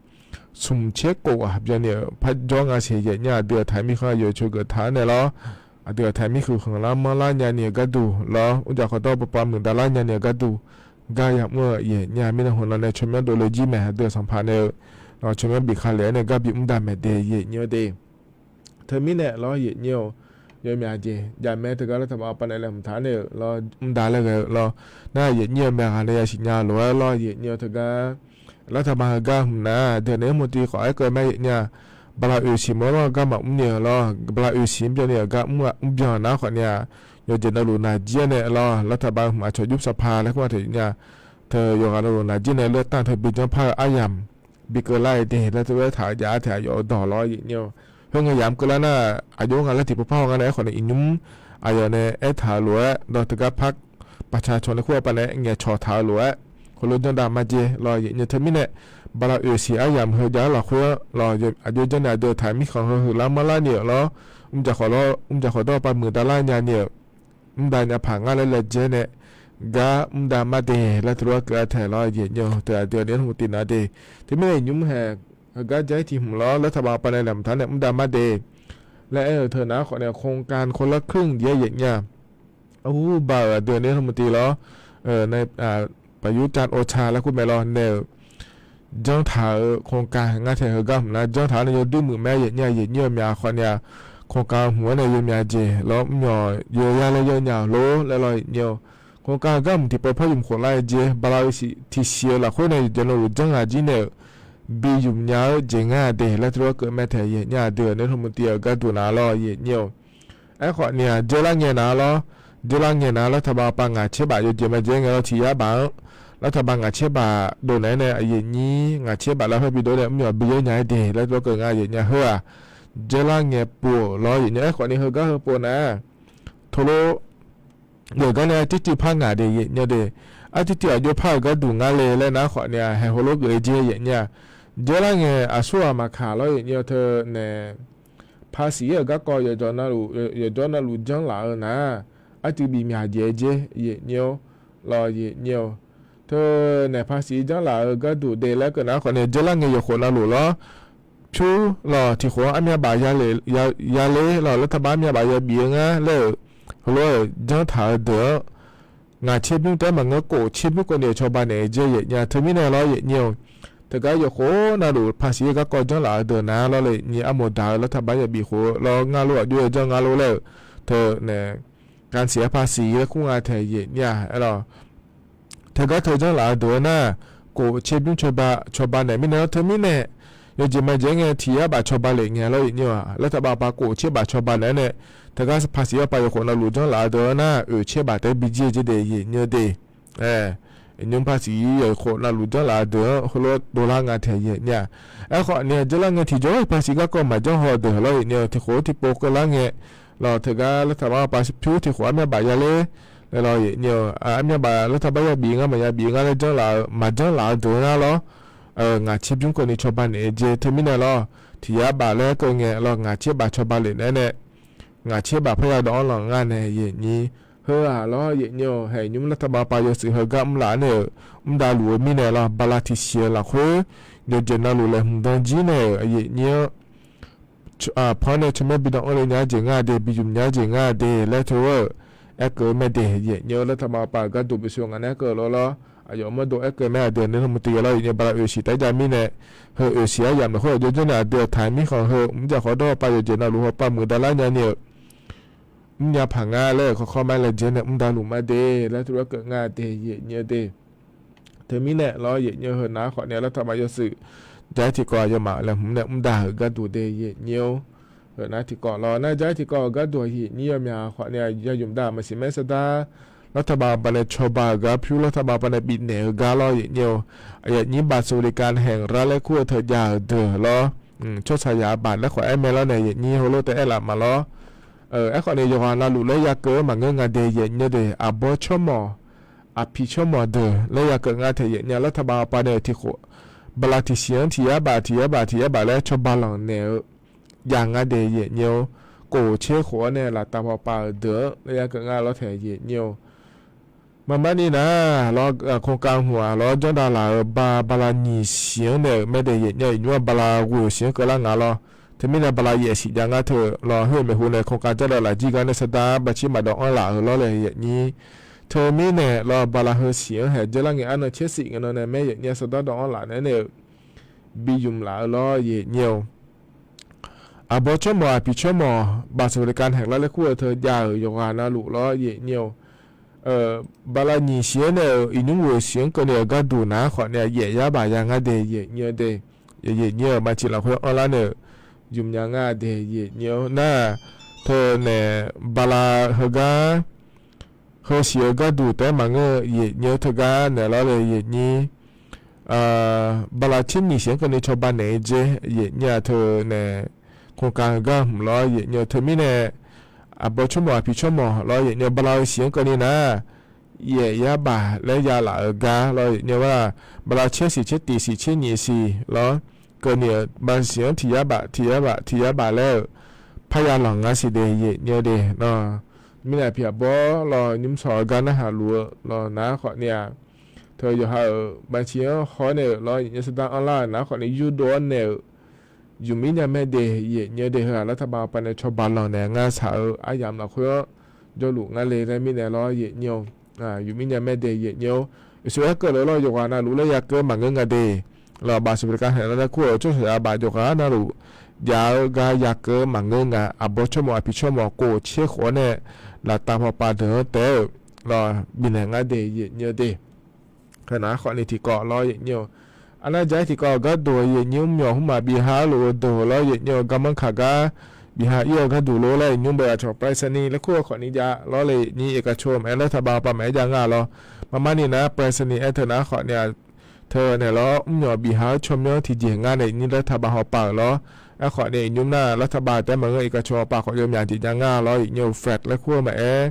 ဆူၣ်ဆ့ကိး ဘၣ်န့ၣ် ဖးကၠီငါဆံး ယနံၤ အဒုးအထၢၣ်မံဃီ ယဆိကတၢၢ်န့ၣ်လီၤ. အဒုးအထၢၣ်မံဃုာ်ဃုာ်လၢမီၢ်လါညါန့ၣ်အဂၤဒိၣ်လီၤ. အိၣ်ကၠၣ်ဃီဒီးပပှၤမုၣ်ဒါလါညါန့ၣ်အဂၤဒိၣ်, ကါယၤမုၣ် ယနံၤ မ့ၢ်နဟူးနီၢ်န့ၣ် ဆိမိၣ်ဒိၣ်လၢကံၢ်မဲာ် အဒုးအဆၣ်ဖးန့ၣ်, ဒီးဆိမိၣ်ဘံၣ်ခါလဲၣ်န့ၣ် ကါဘံၣ်မူဒါမဲာ်ဒ့ၣ် ယနံၤဒ့ၣ် တမံၤန့ၣ်လီၤ ယနံၤဧၢ, ယမ့ၢ်အက့ၢ် ယမဲတဂၤလၢတဘၣ်ပၤန့ၣ်လဲၤမထါန့ၣ်လီၤ မူဒါလၢဂၤလီၤ. နယနံၤအမ့ၢ်ဂၤန့ၣ် ယစံၣ်ညါလိာ်ဝဲလီၤ ယနံၤဧၢတဂၤ လၢတဘၣ်ဟဂၤမနၤ ဒ်န့ၣ် မူတံၤဃီအဲၣ်ကၢမဲာ်ယနံၤ, ဘလၢအုၣ်ဆံးမ့ၢ်လီၤ ဂၤမၤအူန့ၣ်လီၤ ဘလၢအုၣ်ဆံး ဘျီန့ၣ် ဂၤမူဘျီနၤဃိးန့ၣ်, ယကနၢၤလိာ်နၤက့န့ၣ်လီၤ လၢတဘၣ်မၤဆီၣ်ယူၢ်စီၤဖါ လၢကမၤထီၣ်ယနံၤ, တယီၤဂၤနၢၤလိာ်နၤက့န့ၣ် လၢတၢ်ထီၣ်ဘံၣ်ကၠီဖးအါယၤ ဘံၣ်ကလါအံၤဒ့ၣ် လၢတဝဲထးယၤအါထဲအယီၤအဒိၣ်လီၤ ယနံၤဧၢ, ဖဲငါယၤမုၢ်ကလါန့ၣ် အယိၤငါလၢတံၢ်ပဖးဟီၣ်ဂၤန့ၣ် အဲၣ်ဃိးန့ၣ် အံၤညူ အယီၤန့ၣ် အဲၣ်ထးလိာ်ဝဲ ဒီးတဂၤဖး ပှၤဆါဆိန့ၣ် ခိၣ်အပၢ်န့ၣ် ငဲၤဆီၣ်ထးလိာ်ဝဲ, ဃိလိကၠီဒါမၤက့ၤလီၤ ယနံၤတမံၤန့ၣ်, ဘလၢအုၣ်ဆံးအါယၤမုၢ်ဟၢယၤလီၤဃိလီၤ အယိၤကၠီန့ၣ် အဒုးအထၢၣ်မံဃီၤဟၢဟုၣ်လါမီၢ်လါန့ၣ်လီၤ, အိၣ်ကၠၣ်ဃီဒီးပှၤမုၣ်ဒါလါညါန့ၣ် မူဒါညါဖးငါလၢလဲၤကဲန့ၣ်, ဂၤမူဒါမၤဒ့ၣ် လၢတရူးကၢအထဲလီၤ ယနံၤဧၢ တၢ်ဒုးန့ၣ်မူတံၤနၤဒ့ၣ်, တမံၤန့ၣ် ညူမုၢ်ဟဲ ဟဲဂၤကဲထံၣ်မုၢ်လီၤ လၢတဘၣ်ပၤန့ၣ် လဲၤမထါန့ၣ် မူဒါမၤဒ့ၣ်, လၢအဲၣ်ထၢၣ်နၤဃိးန့ၣ် โครงการคนละครึ่ง ယဲယနံၤ အဟူဘၣ်အဒုးန့ၣ်မူတံၤလီၤ ပယူၤတၢ်အိၣ်ဆၢလၢခိၣ်မဲာ်လီၤန့ၣ် ကၠီထၢၣ် โครงการ ဟဲငါထဲဟဲဂၤမုၢ်နၤ ကၠီထၢၣ်န့ၣ် ယဒုးမုၢ်မဲယနံၤ ယနံၤအမ့ၢ်အဃိန့ၣ်, โครงการ မုၢ်ဝဲန့ၣ် ယမ့ၢ်အက့ၢ်လီၤ မ့ၢ်ယိၤယၤလၢယညါလိၤလဲၣ်လီၤ ယနံၤဧၢ, โครงการ ဂၤမုၢ်တံၤပၢဖီယုၢ်မုၢ်ဃိးလါယက့ၢ် ဘလၢအုၣ်ဆံးထံၣ်ဆံးအလီၤဃိန့ၣ် ယနူၤဝူၤကၠီဂၤကံန့ၣ် ဘံယုၢ်ညါဧၢ က့ၢ်ငါဒ့ၣ် လၢတရူးကၢမဲာ်ထဲယနံၤအဒုးန့ၣ်မူတံၤအဂၤဒိၣ်နၤလီၤ ယနံၤဧၢ အဲၣ်ဃိးန့ၣ် ကၢလါငဲၤနၤလီၤ, ကၢလါငဲၤနၤ လၢတဘၣ်ပၤ ငါးဆယ့် ဘး ယိၤက့ၤမၤက့ၤ ငဲၤလီၤထံၣ်ယါဘး, လၢတဘၣ် ငါးဆယ့် ဘးဒိၣ်န့ၣ်န့ၣ် အယံာ်ညံ ငါးဆယ့် ဘးလၢဖဲဘံဒိၣ်န့ၣ် မ့ၢ်အီၤဘံယဲညါဒ့ၣ် လၢတဘျီကၢၢ်ငါယံာ်ညါဟၢဧါ, ကၢလါငဲၤပိာ်လီၤ ယံာ်ညါ အဲၣ်ဃိးန့ၣ် ဟၢဂၤဟၢပိာ်နၤ ထိလိ ယဂၤန့ၣ် အတံၢ်တံၢ်ဖးငါဒ့ၣ် ယံာ်ညါဒ့ၣ်, အတံၢ်တံၢ်အယိဖးဂၤဒူၣ်ငါလံ လၢနၤဃိးန့ၣ် ဟဲဟိလိက့ၤက့ၤ ယံာ်ညါ, တ ယဲလၢ်ငဲၤအဆိၣ်အမၤခးလီၤ ယဲၣ်ညိၣ် ထၢန့ၣ် ဖါစံးအဂၤကီး ယ ယိၤနီၢ်လူၢ်ကၠီလးအၢနၤ, အတုၤဘံၣ်မၠးယဲၢ်က့ ယဲၣ်ညိၣ်, လီၤယဲၣ်ညိၣ်, ထၢန့ၣ် ဖါစံးကၠီလးအၢ ကၢၣ်ဒိၣ်ဒဲးလၢကနၣ်ဃီန့ၣ် ယဲလၢ်ငဲၤယဃိးနၢ်လူၢ်လီၤ ဖၠူလီၤထံၣ်ဃိး အမ့ၢ်ဘၣ် ယၤလ့လီၤ လၢတၢ်ဘါမ့ၢ်ဘၣ်ယၤဘံၣ်အငါလၢ ဟိလီၤ ကၠီထးအဒၢး ငါးဆင့်ဘျုးတဲမၤငၢကိးဆင့်ဘျုးကန့ၢ်ဆီဘၣ်န့ၣ် ယဲယဲၣ်ညါ ထၢမံၤန့ၣ်လီၤ ယဲၣ်ညိၣ်, တဂၤယဃိးနၢ်လူၢ် ဖါစံးအဂၤကီး ကၠီလးအဒၢးနၤလီၤ လၢညါအမိၢ်ဒၣ်လၢတၢ်ဘါယၤဘံၣ်ဃိး လီၤငါလိအဒုးကၠီငါလိလၢ ထၢန့ၣ် ကၣ်စံးအဖါစံးလၢခူငါထဲယဲၣ်ညါ လီၤ ထၢဂၤထၢကၠီလးအဒၢးနၤ, ကိးဆ့ဘျုးဆီဘၣ် ဆီဘၣ်န့ၣ် မ့ၢ်န့ၣ်လီၤ ထၢမံၤန့ၣ်, ယက့ၤမၤယဲၢ်ငဲၤ ထံၣ်ယါဘၣ်ဆီဘၣ်လဲၣ် ငဲၤလီၤယဲၣ်ညိၣ်ဧါ, လၢတၢ်ဘၣ်ပှၤကိးဆ့ဘၣ်ဆီဘၣ်လဲၣ်န့ၣ်, ထၢဂၤဖါစံးအီၤပၢ်ယဃိးနၢ်လူၢ်ကၠီလးအဒၢးနၤ, အုးဆ့ဘၣ်တဲဘံက့ၤက့ၤဒဲးယဲၣ်ညိၣ်ဒဲး ညိၣ်ဖါစံးယဃိးနၢ်လူၢ်ကၠီလးအဒၢး ဃိလိတိလါငါထဲယဲၣ်ညါ, အဃိန့ၣ် ယဲၢ်လါငဲၤထံၣ်ကၠီ ဖါစံးဂၤကီးမၤကၠီဟီၣ်ဒၢးလီၤယဲၣ်ညိၣ် ထံၣ်ဃိးထံၣ်ပိာ်ကလါငဲၤ, လီၤထၢဂၤလၢတၢ်ဘၣ်ပှၤဖၠူထံၣ်ဃိးအမ့ၢ်ဘၣ်ယၤလ့ လီၤယဲၣ်ညိၣ်, အမ့ၢ်ဘၣ်လၢတၢ်ဘါယၤဘံၣ်အငါ မၤယၤဘံၣ်အငါလၢကၠီလး မၤကၠီလးအဒၢးနၤလီၤ, ငါးဆင့်ဘျုးကန့ၢ်ဆီဘၣ်န့ၣ် ယဲၢ်ထၢမံၤန့ၣ်လီၤ, ထံၣ်ယါဘၣ်လၢကငဲၤလီၤ ငါးဆင့်ဘၣ်ဆီဘၣ်လဲၣ်န့ၣ်န့ၣ်, ငါးဆင့်ဘၣ်ဖဲယၤဒီးအီလီၤငါန့ၣ် ယဲၣ်ညိၣ်, ဟၢအလီၤယဲၣ်ညိၣ် ဟဲညိၣ်လၢတၢ်ဘၣ်ပှၤယီၤစံးဟၢဂၤမူလၢန့ၣ်, မူဒါလူၤအမံၤန့ၣ်လီၤ ဘၣ်လါထံၣ်ဆံးလီၤဃိ, ယက့ၤနၢ်လူၤလဲၤမုၢ်ဒီကံန့ၣ် ယဲၣ်ညိၣ် ဖီန့ၣ် ဆၢမဲဘံဒီးအီလၢညါက့ၤငါဒဲး ဘံယုၢ်ညါက့ၤငါဒဲး လဲၤထၢဝဲ, အဲၣ်ကၢမဲာ်ဒဲး ယဲၣ်ညိၣ် လၢတၢ်ဘၣ်ပှၤဂၤဒိၣ်ဘုဆိးဂၤန့ၣ်ကၢၢ်လီၤလီၤ, အယီၤမ့ၢ်ဒိးအဲၣ်ကၢမဲာ်အဒၢးန့ၣ် မုၢ်တယဲၢ်လီၤ ယဲၣ်ညိၣ် ဘၣ်လါအုးဆံးတၢ်ယါမံၤန့ၣ်, ဟၢအုးဆံးအယါမ့ၢ်ဃိ ယဲၣ်ညိၣ်န့ၣ် အဒၢးအထါမံၤဃီ ဟၢမူဒါဃီဒီးပၢ်ယဲၢ်က့ၤနၢ်လူၤဟီ ပၢ်မုၢ်ဒါလါညါန့ၣ် မူညါဖးငါလၢခီခီမးလဲၤက့ၤန့ၣ် မူဒါလူၤမးဒဲး လၢတရၢကၢးငါဒဲး ယဲၣ်ညိၣ်ဒဲး ထၢမံၤန့ၣ်လီၤ ယဲၣ်ညိၣ် ဟၢနၤဃိန့ၣ် လၢတၢ်ဘၣ်ယီၤစံး, ယါထံကီၢ်ယမၤလဲၤမုၢ်န့ၣ် မူဒါဟၢဂၤဒိၣ်ဒဲး ယဲၣ်ညိၣ်, ဟၢနၤထံကီၢ်လီၤ နယါထံကီၢ်ဂၤဒိၣ် ယဲၣ်ညိၣ် ယမ့ၢ်ဃိန့ၣ် ယၤယုၢ်မတၤ မၤစံးမဲစဒါ လၢတၢ်ဘၣ်ပှၤန့ၣ် ဆီၣ်ဘၣ်ဂၤဖၠူလၢတၢ်ဘၣ်ပှၤန့ၣ် ဘံၣ်နဲၣ်ဂၤလီၤ ယဲၣ်ညိၣ်, ယဲၣ်ညိၣ် ဘၣ်စၢၤဝံၤလံကၣ်ဟဲၣ်ရါလၢခူၣ်အထၢၣ်ယၤအဒၢးလီၤ, ဆီၣ်ဆၣ်ယၤအဘၣ်လၢဃိအဲၣ်မဲာ်လီၤန့ၣ် ယဲၣ်ညိၣ် ဟိလိတအဲၣ်လၢမးလီၤ, အဲၣ်ဃိန့ၣ် ယဂီၢ်နၢ်လူၤလၢယၤကၢမၤငၢငၤဒဲး ယဲၣ်ညိၣ်ဒဲး အဘီဆိကမိၣ် အဖံးဆိကမိၣ်ဒၢး လၢယၤကၢးငါထဲယဲၣ်ညိၣ် လၢတၢ်ဘၣ်ပှၤန့ၣ် ထံၣ်ဃိး ဘၣ်လါထံၣ်ဆံး ထံၣ်ယါဘၣ် ထံၣ်ယါဘၣ် ထံၣ်ယါဘၣ်လၢဆီၣ်ဘၣ်လီၤန့ၣ် ယၤငါဒဲး ယဲၣ်ညိၣ်, ကိးဆ့ဃိးန့ၣ် လၢတၢ်ဘၣ်ပှၤအဒၢး လၢယၤကၢးငါလီၤထဲယဲၣ်ညိၣ် မၤမါန့ၣ်နၤ လီၤ ခိကၣ်ဟူးလီၤ ကၠီဒါလၣ်ဧၢ ဘၣ်ဘၣ်လါနံၣ်ဆံးန့ၣ် မဲာ်ဒဲးယဲၣ်ညိၣ် ယညိၣ်ဘၣ်လါဂုာ်ဆံးကလါငါလီၤ, တမ့ၢ်န့ၣ် ဘၣ်လါယဲၢ်ဆံးယါငါထၢၣ်လီၤ ဟဲမ့ၢ်ဟူန့ၣ် ခိကၣ်ကၠီဒါလၣ်ကံဂၤန့ၣ် စဒါဘၣ်ဆံးမးဒီးအီလၣ်ဧၢလီၤလဲၣ် ယဲၣ်ညိၣ်, ထၢမံၤန့ၣ်လီၤ ဘၣ်လါဟၢဆံးဧၢ ဟဲကၠီလါငဲၤအါနီၢ်ဆံးဆံးကနီၤန့ၣ် မဲာ်ယဲၣ်ညိၣ် စဒါဒီးအီလၣ်န့ၣ်န့ၣ် ဘံယုၢ်မလးဧၢလီၤ ယဲၣ်ညိၣ် အဘီဆိကမိၣ်အဖံးဆိကမိၣ် ဘၣ်စၢၤဝံၤလံကၣ်ဟဲၣ်ရါလၢခူၣ်အထၢၣ်ယၤဧၢ ယဂီၢ်နၢ်လူၤလီၤ ယဲၣ်ညိၣ်, ဘၣ်လါနံၣ်ဆံးန့ၣ် အံၤနုၣ်ဂုာ်ဆံးကန့ၣ် အဂၤဒိၣ်နၤဃိန့ၣ် ယဲၣ်ယါဘၣ်ယါငါဒဲး ယဲၣ်ညိၣ်ဒဲး, ယဲၣ်ညိၣ် မၤစံးလီၤဃိအီလါန့ၣ် ယုၢ်မညါငါဒဲး ယဲၣ်ညိၣ်နၤ, ထၢၣ်န့ၣ် ဘၣ်လါဟၢဂၤ ဟၢဆံးအဂၤဒိၣ်တဲမၤငၢ ယဲၣ်ညိၣ် ထၢၣ်ဂၤန့ၣ်လီၤလၢယဲၣ်ညိၣ် ဘၣ်လါဆံနံၣ်ဆံးကန့ၣ်ဆီၣ်ဘၣ်န့ၣ်က့ ယဲၣ်ညိၣ်ထၢၣ်န့ၣ် ခိကၣ်ဂၤမုၢ်လီၤ ယဲၣ်ညိၣ် ထၢၣ်မံၤန့ၣ် အဘီဆိကမိၣ်အဖံးဆိကမိၣ်လီၤ ယဲၣ်ညိၣ် ဘၣ်လါဟၢဆံးကန့ၣ်နၤ ယဲၣ်ယါဘၣ်လၢယၤလၢအဂၤလီၤ ယဲၣ်ညိၣ်ဝဲဒၣ် ဘၣ်လါဆံဆံးဆံတံၢ်ဆံးဆံနံၣ်ဆံးလီၤ ကန့ၣ် ဘၣ်ဆံးထံၣ်ယါဘၣ် ထံၣ်ယါဘၣ် ထံၣ်ယါဘၣ်လၢ ဖးယါလီၤငါစံးဒဲး ယဲၣ်ညိၣ်ဒဲး မ့ၢ်န့ၣ်ဖံးအဘီလီၤ ညိၣ်ဆီၣ်အဂၤနဟးလူၤလီၤ နၤဃိန့ၣ် ထၢၣ်ယဟးဧၢ ဘၣ်ဆံးဟီန့ၣ်လီၤ ယဲၣ်ညိၣ် စဒါအီလါ နၤဃိန့ၣ် ယူဒိၣ်န့ၣ် ယုၢ်မံညါမဲာ်ဒဲး ယဲၣ်ညိၣ်ဒဲး ဟၢလၢတၢ်ဘၣ်ပှၤန့ၣ် ဆီၣ်ဘၣ်လီၤန့ၣ် ငါဆးဧၢ အယၤမလီၤဃိ ကၠီလူၤငါလံ တမံၤန့ၣ်လီၤ ယဲၣ်ညိၣ် ယုၢ်မံညါမဲာ်ဒဲး ယဲၣ်ညိၣ် ယဆိအဲၣ်ကၢၣ်လၢလီၤ ယဂီၢ်နၢ်လူၤလၢယၤကၢမၤငၢငၤဒဲး လီၤဘၣ်စၢၤဝံၤလံကၣ်ဟဲၣ်ရါလၢခူၣ်အထၢၣ် ဆီၣ်ဆၣ်ယါဘၣ်ယဂီၢ်နၢ်လူၤ ယၤဂၤယၤကၢမၤငၢငၤ အဘီဆိကမိၣ်အဖံးဆိကမိၣ်ကိးဆ့ဃိးန့ၣ် လၢတၢ်ဘၣ်ပှၤဒၢးတဲ လီၤ ဘံၣ်နဲၣ်ငါဒဲး ယဲၣ်ညိၣ်ဒဲး နၤဃိန့ၣ်ထံကီၢ်လီၤ ယဲၣ်ညိၣ် အနၢ်ယါထံကီၢ်ဂၤဒိၣ် ယဲၣ်ညိၣ် မၠီၣ်ဟူမး ဘံၣ်ဟါလိာ်ဒိၣ်လီၤ ယဲၣ်ညိၣ် ကမၣ်ခးဂၤ ဘံၣ်ဟါအံၤအဂၤဒိၣ်လီၤလၢ ယညိၣ်ဘၣ်ယၤဆီၣ် ပြၢၣ်စနံၤ လၢခိၣ်ဃိးနံၣ်ယါလီၤလၢ ယဲၣ်ညိၣ် အ့ၣ်ကဆိးမး လၢတၢ်ဘၣ်ပှၤမး ယါငါလီၤ မၤမါန့ၣ်နၤ ပြၢၣ်စနံၤ အဲၣ်ထၢၣ်နၤဃိန့ၣ် ထၢၣ်န့ၣ်လီၤ မၠီၣ်ဘံၣ်ဟါဆီၣ်မၠီထံၣ်ယဲၢ်ငါန့ၣ် ယဲၣ်ညိၣ်လၢတၢ်ဘၣ်ဟီၣ်ပာ်လီၤ အဃိန့ၣ် ယညိၣ်နၤ လၢတၢ်ဘၣ်တဲမၤငၢ အ့ၣ်ကဆိးပာ်ဃိး ယမၠးယဲၣ်ညါငါလီၤ ယဲၣ်ညိၣ် Fred လၢခိၣ်မးအဲၣ်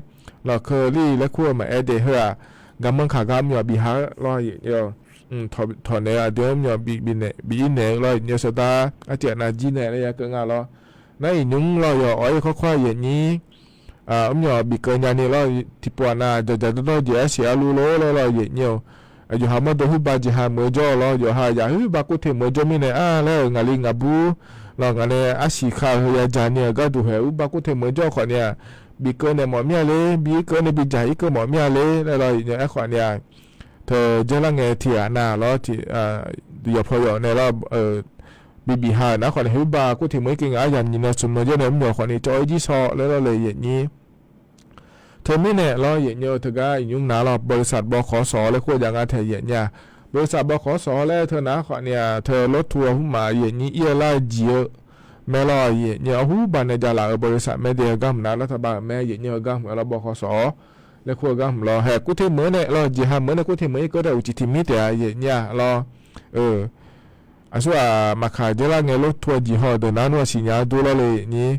လီၤ Curly လၢခိၣ်မးအဲၣ်ဒဲး ဟၢအ ကမၣ်ခးဂၤ မၠီၣ်ဘံၣ်ဟါလီၤ ယဲၣ်ညိၣ် ထီၣ်န့ၣ်အဒုး မ့ၢ်ညီၣ်ဘံၣ်အံၤန့ၣ်လီၤ ယညိစၢၤတၢ် အစဲးနၤကံန့ၣ် လၢယကငါလီၤ. နအံၤညိလီၤ ယအီၣ်အံၤခီခွါယဲၢ်နံၣ် မ့ၢ်ညီၣ်ဘံၣ်ကၢညါန့ၣ်လီၤ ထံၣ်ပှၤနၤ ဒီးဒီးဒီးယဲၢ်အစံးအါလူလီၤလီၤလီၤ ယဲၢ်နံၣ်ဧၢ, ယဟးမၢဒိးဟုဘၣ်ယဟးမၢကၠီလီၤ ယဟးယၤဟုဘၣ်ကိးထံၣ်မၢကၠီမ့ၢ်န့ၣ် အါ လၢငါလံငါဘူး လီၤ ငါန့ၣ် အစံးခါဟဲယၤယၤန့ၣ် အဂၤဒိၣ်ဟဲ အူဘၣ်ကိးထံၣ်မၢကၠီခီန့ၣ်ဧါ, ဘံၣ်ကၢန့ၣ်မ့ၢ်မ့ၢ်ဧါလံ ဘံၣ်ကၢန့ၣ်ဘံၣ်ယၤအံၤကၢမ့ၢ်မ့ၢ်ဧါလံ လၢလီၤ ယညိအဲၣ်ခီန့ၣ်ဧါ, ထၢၣ်ယဲၢ်လၢငဲၤထံၣ်အနၤလီၤ ယီၤဖျိယီၤန့ၣ်လီၤ ဘံၣ်ဘံၣ်ဟးနၤခီန့ၣ် ဟုဘၣ်ကိးထံၣ်မၢက့ၤ ငါအါယၤမံၤန့ၣ် စိၤမၢကၠီန့ၣ် မ့ၢ်ညီၣ်ခီန့ၣ် ကၠီအံၤကံဆီလၢလီၤလၢယဲၢ်နံၣ် ထၢၣ်မ့ၢ်န့ၣ်လီၤ ယဲၢ်နံၣ်ဧၢ တဂၤအံၤညိမနၤလီၤ ဘၣ်ရံစးဘီခီစီၤ လၢခိၣ်ယၤငါထဲယဲၢ်နံၣ်ဧါ, ဘၣ်ရံစးဘီခီစီၤလၢထၢၣ်နၤခီန့ၣ်ဧါ ထၢၣ်လီၤထူအဟူမး ယဲၢ်နံၣ်အံၤလၢယံၤဧၢ, မ့ၢ်လီၤ ယဲၢ်နံၣ်အဟူဘၣ်န့ၣ် ယလၢအဘၣ်ရံစးမ့ၢ်ဒဲးအဂၤမနၤလၢတဘၣ်မ့ၢ် ယဲၢ်နံၣ်အဂၤမနၤလီၤ ဘီခီစီၤ လၢခိၣ်အဂၤမနၤလီၤ ဟဲကိးထံၣ်မၢန့ၣ်လီၤ ယဟးမၢန့ၣ် ကိးထံၣ်မၢအံၤကၢတၢ်အူကၠံထံၣ်မံတဲဧါ ယဲၢ်နံၣ်ဧါလီၤ အဆိ မၤခးယဲၢ်လၢငဲၤလီၤထူအယံၤဟီ ဒီးနၤနူအစံၣ်ညါဒိလီၤလၢယဲၢ်နံၣ်,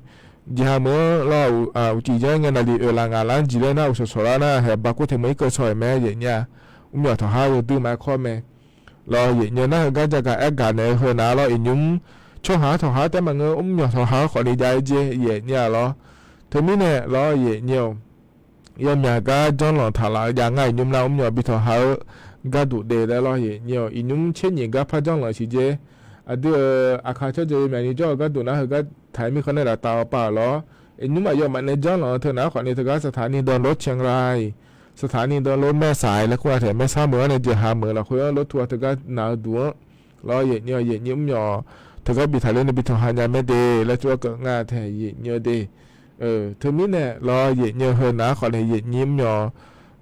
ယဟးမၢလီၤ အူကၠံယဲၢ်ငဲၤနၤလံအၢၣ်လးငါလၢယံၤလၢနၤအိၣ်ဆီဆီလၢနၤ ဟဲဘၣ်ကိးထံၣ်မၢအံၤကၢဆီအံၤမ့ၢ် ယဲၢ်နံၣ်ဧါ, မ့ၢ်ညီၣ်ထီၣ်ဟးယဒုးမၤခီမဲာ် လီၤ ယဲၢ်နံၣ်ဧၢ နဟဲဂၤယၤဂၤအဲၣ်ဂၤန့ၣ် ဟၢနၤလီၤ အံၤညိ ဆီၣ်ဟးထီၣ်ဟးတဲမၤငၢ မ့ၢ်ညီၣ်ထီၣ်ဟးခီန့ၣ် ယၤအံၤကဲ ယဲၢ်နံၣ်ဧါလီၤ, ထၢၣ်မ့ၢ်န့ၣ်လီၤ ယဲၢ်နံၣ်ဧၢ ယီၤမၠးကါ ကၠီလီၤထးလၢယၤငါအံၤညိမနၤ မ့ၢ်ညီၣ်ဘံၣ်ထီၣ်ဟးဧၢ, ဂၤဒိၣ်ဒဲးလၢလီၤ ယဲၢ်နံၣ်ဧၢ, အံၤညိဆ့ညံၣ်ကါဖးကၠီလီၤဆံးကဲ, အဒုး အခါဆၢကၠီယီၤမၠးန့ၣ် ကၠီဂၤဒိၣ်နၤဟၢဂၤထးမံၤဃီန့ၣ်ဒီးတၢ်အီၣ်ပာ်အီၤလီၤ, အံၤညိမးယီၤမးန့ၣ် ကၠီလီၤထၢၣ်နၤခီန့ၣ် တဂၤစထးနံၣ်ဒီးလီၤဆဲးရၤအံၤ, စထးနံၣ်ဒီးလီၤမဲာ်ဆှးအံၤ လၢခိၣ်ဂၤထဲးမဲာ်ဆှးမုၢ်အီၤန့ၣ် ယဟးမုၢ်လီၤဃုာ်လီၤထူအီၤတဂၤနၤဒူၣ်ဧၢ လီၤ ယဲၢ်နံၣ်ဧၢ ယဲၢ်နံၣ်မ့ၢ်ညီၣ် တဂၤဘံၣ်ထီၣ်လၢနဘံၣ်ထီၣ်ဟးညါမ့ၢ်ဒ့ၣ် လၢတဝဲကငါထဲး ယဲၢ်နံၣ်ဧၢဒ့ၣ်, ထၢၣ်မ့ၢ်န့ၣ်လီၤ ယဲၢ်နံၣ်ဧၢ ဟၢနၤခီန့ၣ် ယဲၢ်နံၣ်မ့ၢ်ညီၣ်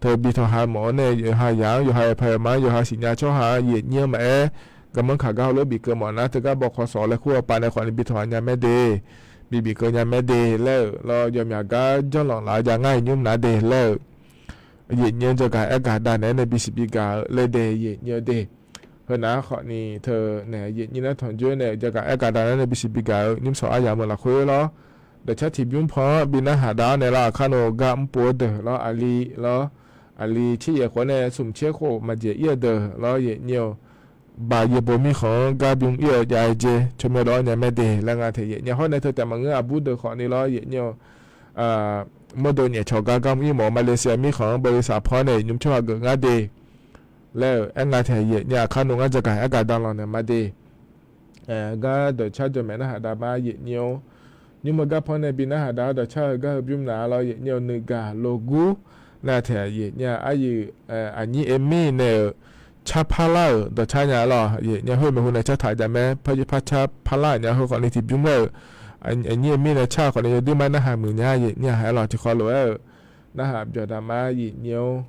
တဘံၣ်ထီၣ်ဟးမ့ၢ်အီၤန့ၣ် ယဟးယၤ ယဟးဖးယၤမး ယဟးစံၣ်ညါဆီဟး ယဲၢ်နံၣ်ဧၢမးအဲၣ်, ကမၢခးကါအိၣ်လၢဘံၣ်ကၢမ့ၢ်နၤ တဂၤဘီခီစီၤလၢခိၣ်အပၢ်န့ၣ်ခီန့ၣ် ဘံၣ်ထီၣ်ဟးညါမ့ၢ်ဒ့ၣ်, ဘံၣ်ဘံၣ်ကၢညါမ့ၢ်ဒ့ၣ် လၢလီၤ ယီၤမၠးကါ ကၠီလီၤလၢယၤငါအံၤညိမနၤဒ့ၣ်လၢ ယဲၢ်နံၣ်ဧၢ ယီၤဂၤအဲၣ်ဂၤဒၣ်နဲ နဘံၣ်စံးဘံၣ်ဂၤဧၢ လၢဒဲး ယဲၢ်နံၣ်ဧၢဒ့ၣ်, ဟၢနၤခီန့ၣ် ထၢၣ်န့ၣ် ယဲၢ်နံၣ်နထီၣ်ကၠိန့ၣ် ယီၤဂၤအဲၣ်ဂၤဒၣ်နဲ နဘံၣ်စံးဘံၣ်ဂၤဧၢ နံၣ်မ့ၢ်ဆီၣ်အါယၤမုၢ်လီၤဃုာ်လီၤ, ဒီးဆၢထံၣ်ဘျုးဖီ ဘံၣ်နၢ်ဟးဒၣ်အီၤန့ၣ်လီၤ အခါန့ၣ် ဂၤမူပိၤဒၢးလီၤ အလံၤလီၤ, အလံၤဆ့ယဲၢ်ဃီန့ၣ် ဆူၣ်ဆ့ခိၣ်မၤယဲၢ်အံၤအဒၢးလီၤ ယဲၢ်နံၣ်ဧၢ ဘၣ်ယဲၢ်ဘိမံဃီ ဂၤဘံၣ်အံၤအီၤယၤအံၤကဲ ဆိမိၣ်ဒီးအီၣ်ညါမ့ၢ်ဒ့ၣ် လၢငါထဲး ယဲၢ်နံၣ်ဟီန့ၣ် ထၢၣ်တၢ်မၤငၢအဘူးဒၢးခီန့ၣ်လီၤ ယဲၢ်နံၣ်ဧၢ မ့ၢ်ဒိးညဲၣ်ဆီၣ်ကါ ဂၤမူအံၤမ့ၢ် မၤလ့းစံယါမံဃီ ဘၣ်ရံစးဖီန့ၣ် ယညိမ့ၢ်ဆီၣ်ဟးဂၢၢ်ငါဒ့ၣ် လၢအဲၣ်ငါထဲး ယဲၢ်နံၣ် အခါန့ၣ် ငါယီၤဂၤအဲၣ်ဂၤဒၣ်လီၤန့ၣ် မၤဒ့ၣ် ဂၤဒီးဆၣ်ယီၤမဲာ်နၢ်ဟးဒၣ်မး ယဲၢ်နံၣ်ဧၢ, နံၣ်မ့ၢ်ဂၤဖီန့ၣ် ဘံၣ်နၢ်ဟးဒၣ်ဒီးဆၣ်ဧၢ ဂၤဧၢ ဘျုးမနၤလီၤ ယဲၢ်နံၣ်ဧၢ နုာ်ဂၤလိာ်ကူ နၤထဲး ယဲၢ်နံၣ်ဧၢ အါယုာ် အညံၣ်အမ့ၢ်န့ၣ် ဆၣ်ဖးလၢ်ဧၢ ဒီးဆၣ်ညါလီၤ ယဲၢ်နံၣ်ဧၢ ဟၢမ့ၢ်ဟူန့ၣ် ဆၣ်ထးယၤမ့ၢ် ဖဲယဖးဆၣ်ဖးလၢ်ညါ ဟၢခီန့ၣ် ထံၣ်ဘျုးမ့ၢ်ဧၢ, အညံၣ်အမ့ၢ်န့ၣ် ဆၣ်ခီန့ၣ် ယဒုးမၤနၢ်ဟးမုာ်ညါ ယဲၢ်နံၣ်ဧၢ ဟဲလီၤထံၣ်ဃီလိာ်ဝဲဧၢ, နၢ်ဟးပယီၤဒၣ်မး ယဲၢ်နံၣ်ဧၢ.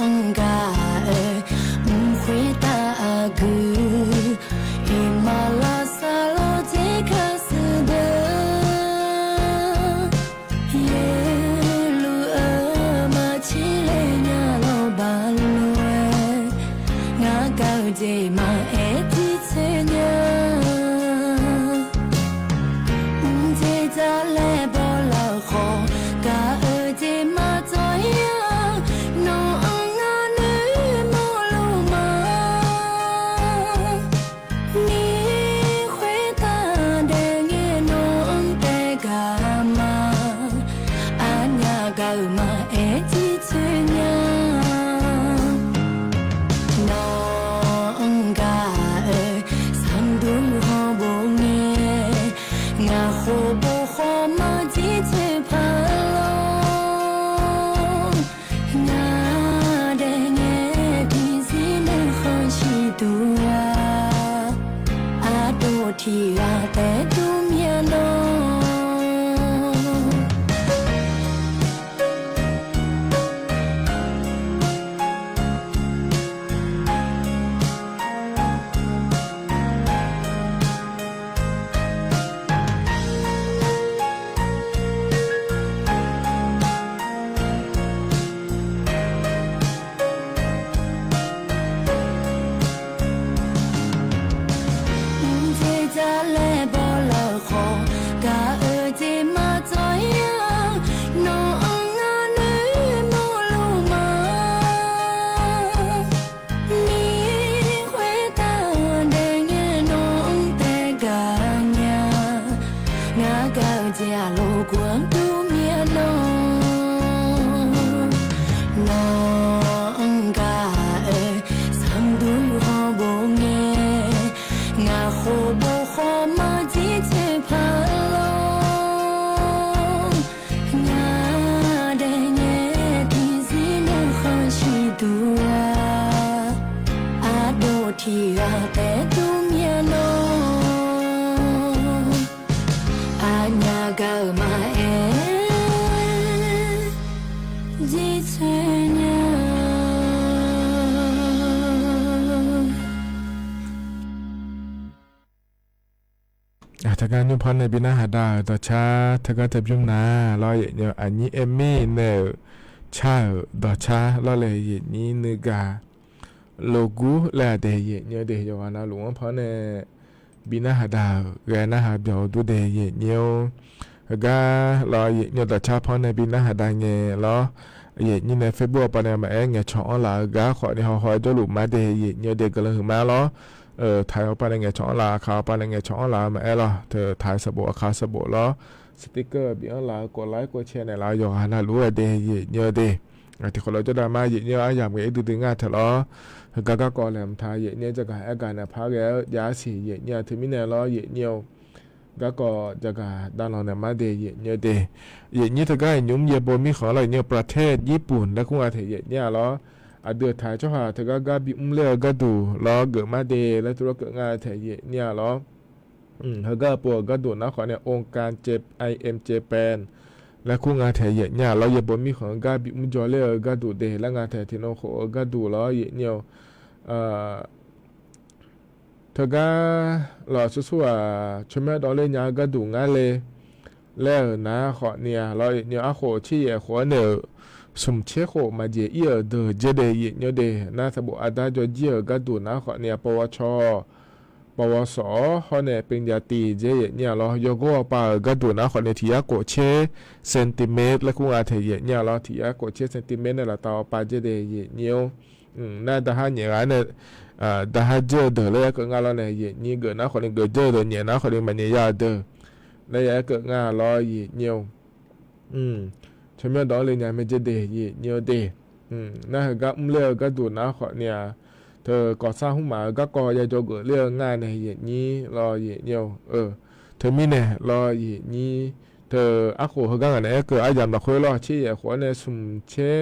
Nonga, eh, nkweta agu, imala salo te kasuda. Yelu ama chile nyalo balue, nga gau de ma eti tenya. Nte ta le bola kho, ka udi ma toya, no anga ne moluma. Ni khweta de nge no nte gama, anya gauma eti tenya. Nonga, eh, sandung ho bonge, nga ho bo ho ma di te palo. Nga de nge di si ne ho shi dua, a do ti a te tu mia no. အလိာ်ကွၢ်တူၢ်မံနီၤ, နီၢ်ကါအဲၣ်, ဆၢဒိၣ်ဟီၣ်ဘိန့ၣ်, နဃိဘိဃီမၤတံၢ်ထဲဖးလီၤ, ညါဒဲးညဲထံၣ်စံးနဃၣ်ဆံးတူၢ်ဧါ, အဒိၣ်ထံၣ်ဂၤတဲတူၢ်မံနီၤ အညါကမၤအဲၣ် ဒ်ဆၢညါ တဂၤနုၢ်ဖီန့ၣ် ဘံနၢ်ဟးဒါဧၢ ဒီးဆါ တဂၤတဘျုးနၤလီၤ ယဲၢ်ညီ အညံအမ့ၢ်နဲၣ်ဧၢ ဆါဧၢ ဒီးဆါလီၤလဲၣ် ယဲၢ်ညီနုၢ်ဂၤ လိာ်ကူလၢအဒဲး ယဲၢ်ညီဒဲး ယဂၤနၤလိာ်ဝဲဖီန့ၣ် ဘံနၢ်ဟးဒါဧၢ ဂဲၤနၢ်ဟးပၠီၤအိၣ်ဒူဒဲး ယဲၢ်ညီ ဂၤလီၤ ယဲၢ်ညီဒီးဆါဖီန့ၣ် ဘံနၢ်ဟးဒါန့ၣ်လီၤ ယဲၢ်ညီန့ၣ် Facebook အပၤန့ၣ် မၤအဲၣ် ငဲၤဆီအီလး အဂၤဃီန့ၣ် ဟီၣ်ဟီၣ်ဒိၣ်လူၤမါဒဲး ယဲၢ်ညီဒဲး ကလၢၤဟုၣ်မါလီၤ ထးအီပၤန့ၣ် ငဲၤဆီအီလး အခါအီပၤန့ၣ် ငဲၤဆီအီလး မၤအဲၣ်လီၤ ထးစဘိး အခါစဘိးလီၤ sticker ဘံအီလး ကိး like ကိး share န့ၣ်လီၤ ယဂၤနၤလိာ်ဝဲဒဲး ယဲၢ်ညီဒဲး တံၤဃီလၢကၠီဒၣ်မါ ယဲၢ်ညီအယၤမ့ၢ်အံၤဒုဒုငါထဲလီၤ ဂၤဂၤကီၢ်လဲၣ်မထါ ယဲၢ်ညီတဂၤအဲၣ်ဂၤန့ၣ် ဖးဂဲၤယါဆံး ယဲၢ်ညီထံမံန့ၣ်လီၤ ယဲၢ်ညီ ဂၤကီၢ်တဂၤဒါလီၤန့ၣ်မါဒဲး ယဲၢ်ညီဒဲး ယဲၢ်ညီတဂၤအံၤ ညိမယဲၢ်ဘိမံဃီလီၤ ယဲၢ်ညီ ပြၤထဲၣ် ယံၣ်ပူၣ် လၢဃုငါထဲ ယဲၢ်ညီလီၤ အဒုးထါကၠီဟး တဂၤဂၤဘံၣ်အူလၢအဂၤဒူၣ်လီၤ ဂၢၢ်မါဒဲး လၢတရူးကၢၣ်ငါထဲ ယဲၢ်ညီလီၤ ဟဂၤအပူၤအဂၤဒူၣ်နါဃီန့ၣ် အိၣ်ကၣ် အံၣ်အ့ၣ် Japan လၢဃုငါထဲ ယဲၢ်ညီလီၤ ယဲၢ်ဘိမံဃီ ဂၤဘံၣ်အူကၠီလၢအဂၤဒူၣ်ဒဲး လၢငါထဲ ထံနိဃိးအဂၤဒူၣ်လီၤ ယဲၢ်ညီ တဂၤလီၤ ဆူၣ်ဆူၣ်ဧါ ဆၢမ့ၢ်ဒီးလၢညါအဂၤဒူၣ်ငါလဲၣ် လၢနါဃီန့ၣ်ဧါလီၤ ယဲၢ်ညီအဃိးဆံယဲၢ်ဃိးန့ၣ် ဆူၣ်ဆဲဃိးမၤယဲၢ်အံၣ်အဒၢး ယဲၢ်ဒဲး ယဲၢ်ညီဒဲး နါသဘိးအဒါကၠီယံၣ်အဂၤဒူၣ်နါဃီန့ၣ် ပဝီဆီ ပဝီစီၤ ဟီန့ၣ် ပ့ၤညါတံၢ် ယဲၢ် ယဲၢ်ညီလီၤ ယဲၢ်ဂီၢ်အပၤအဂၤဒူၣ်နါဃီန့ၣ် ထံၣ်ယါကိးဆဲ centimeter လၢဃုငါထဲ ယဲၢ်ညီလီၤ ထံၣ်ယါကိးဆဲ centimeter န့ၣ် လီၤတၢ်အီပၤ ယဲၢ်ဒဲး ယဲၢ်ညီ နဒၣ်ဟါညဲၣ်ဂၤန့ၣ် ဒၣ်ဟါယဲၢ်ဒၢး လၢယဲၢ်ကၢၣ်ငါလီၤန့ၣ် ယဲၢ်ညီ ဂၢၢ်နါဃီန့ၣ် ဂၢၢ်ယဲၢ်ဒၢး ညဲၣ်နါဃီန့ၣ် မၤညဲၣ်ယါအဒၢး လၢယဲၢ်ကၢၣ်ငါလီၤ ယဲၢ်ညီ ဆၢမ့ၢ်ဒီးလၢညါမ့ၢ်ယဲၢ်ဒဲး ယဲၢ်ညီဒဲး နဟဂၤအူလၢအဂၤဒူၣ်နါဃီန့ၣ်ဧါ တကီၢ်ဆၣ်ဟူမးအဂၤကီၢ် ယဲၢ်ကၠီၤဂၢၢ်လၢအဂၤန့ၣ် ယဲၢ်ညီလီၤ ယဲၢ်ညီ ထၢမံန့ၣ်လီၤ ယဲၢ်ညီ ထၢအဃိးဟဂၤဂၤန့ၣ် အဲၣ်ကၢၣ်အါယၤမးဃုလီၤ ဆံယဲၢ်ဃိးန့ၣ် ဆူၣ်ဆဲ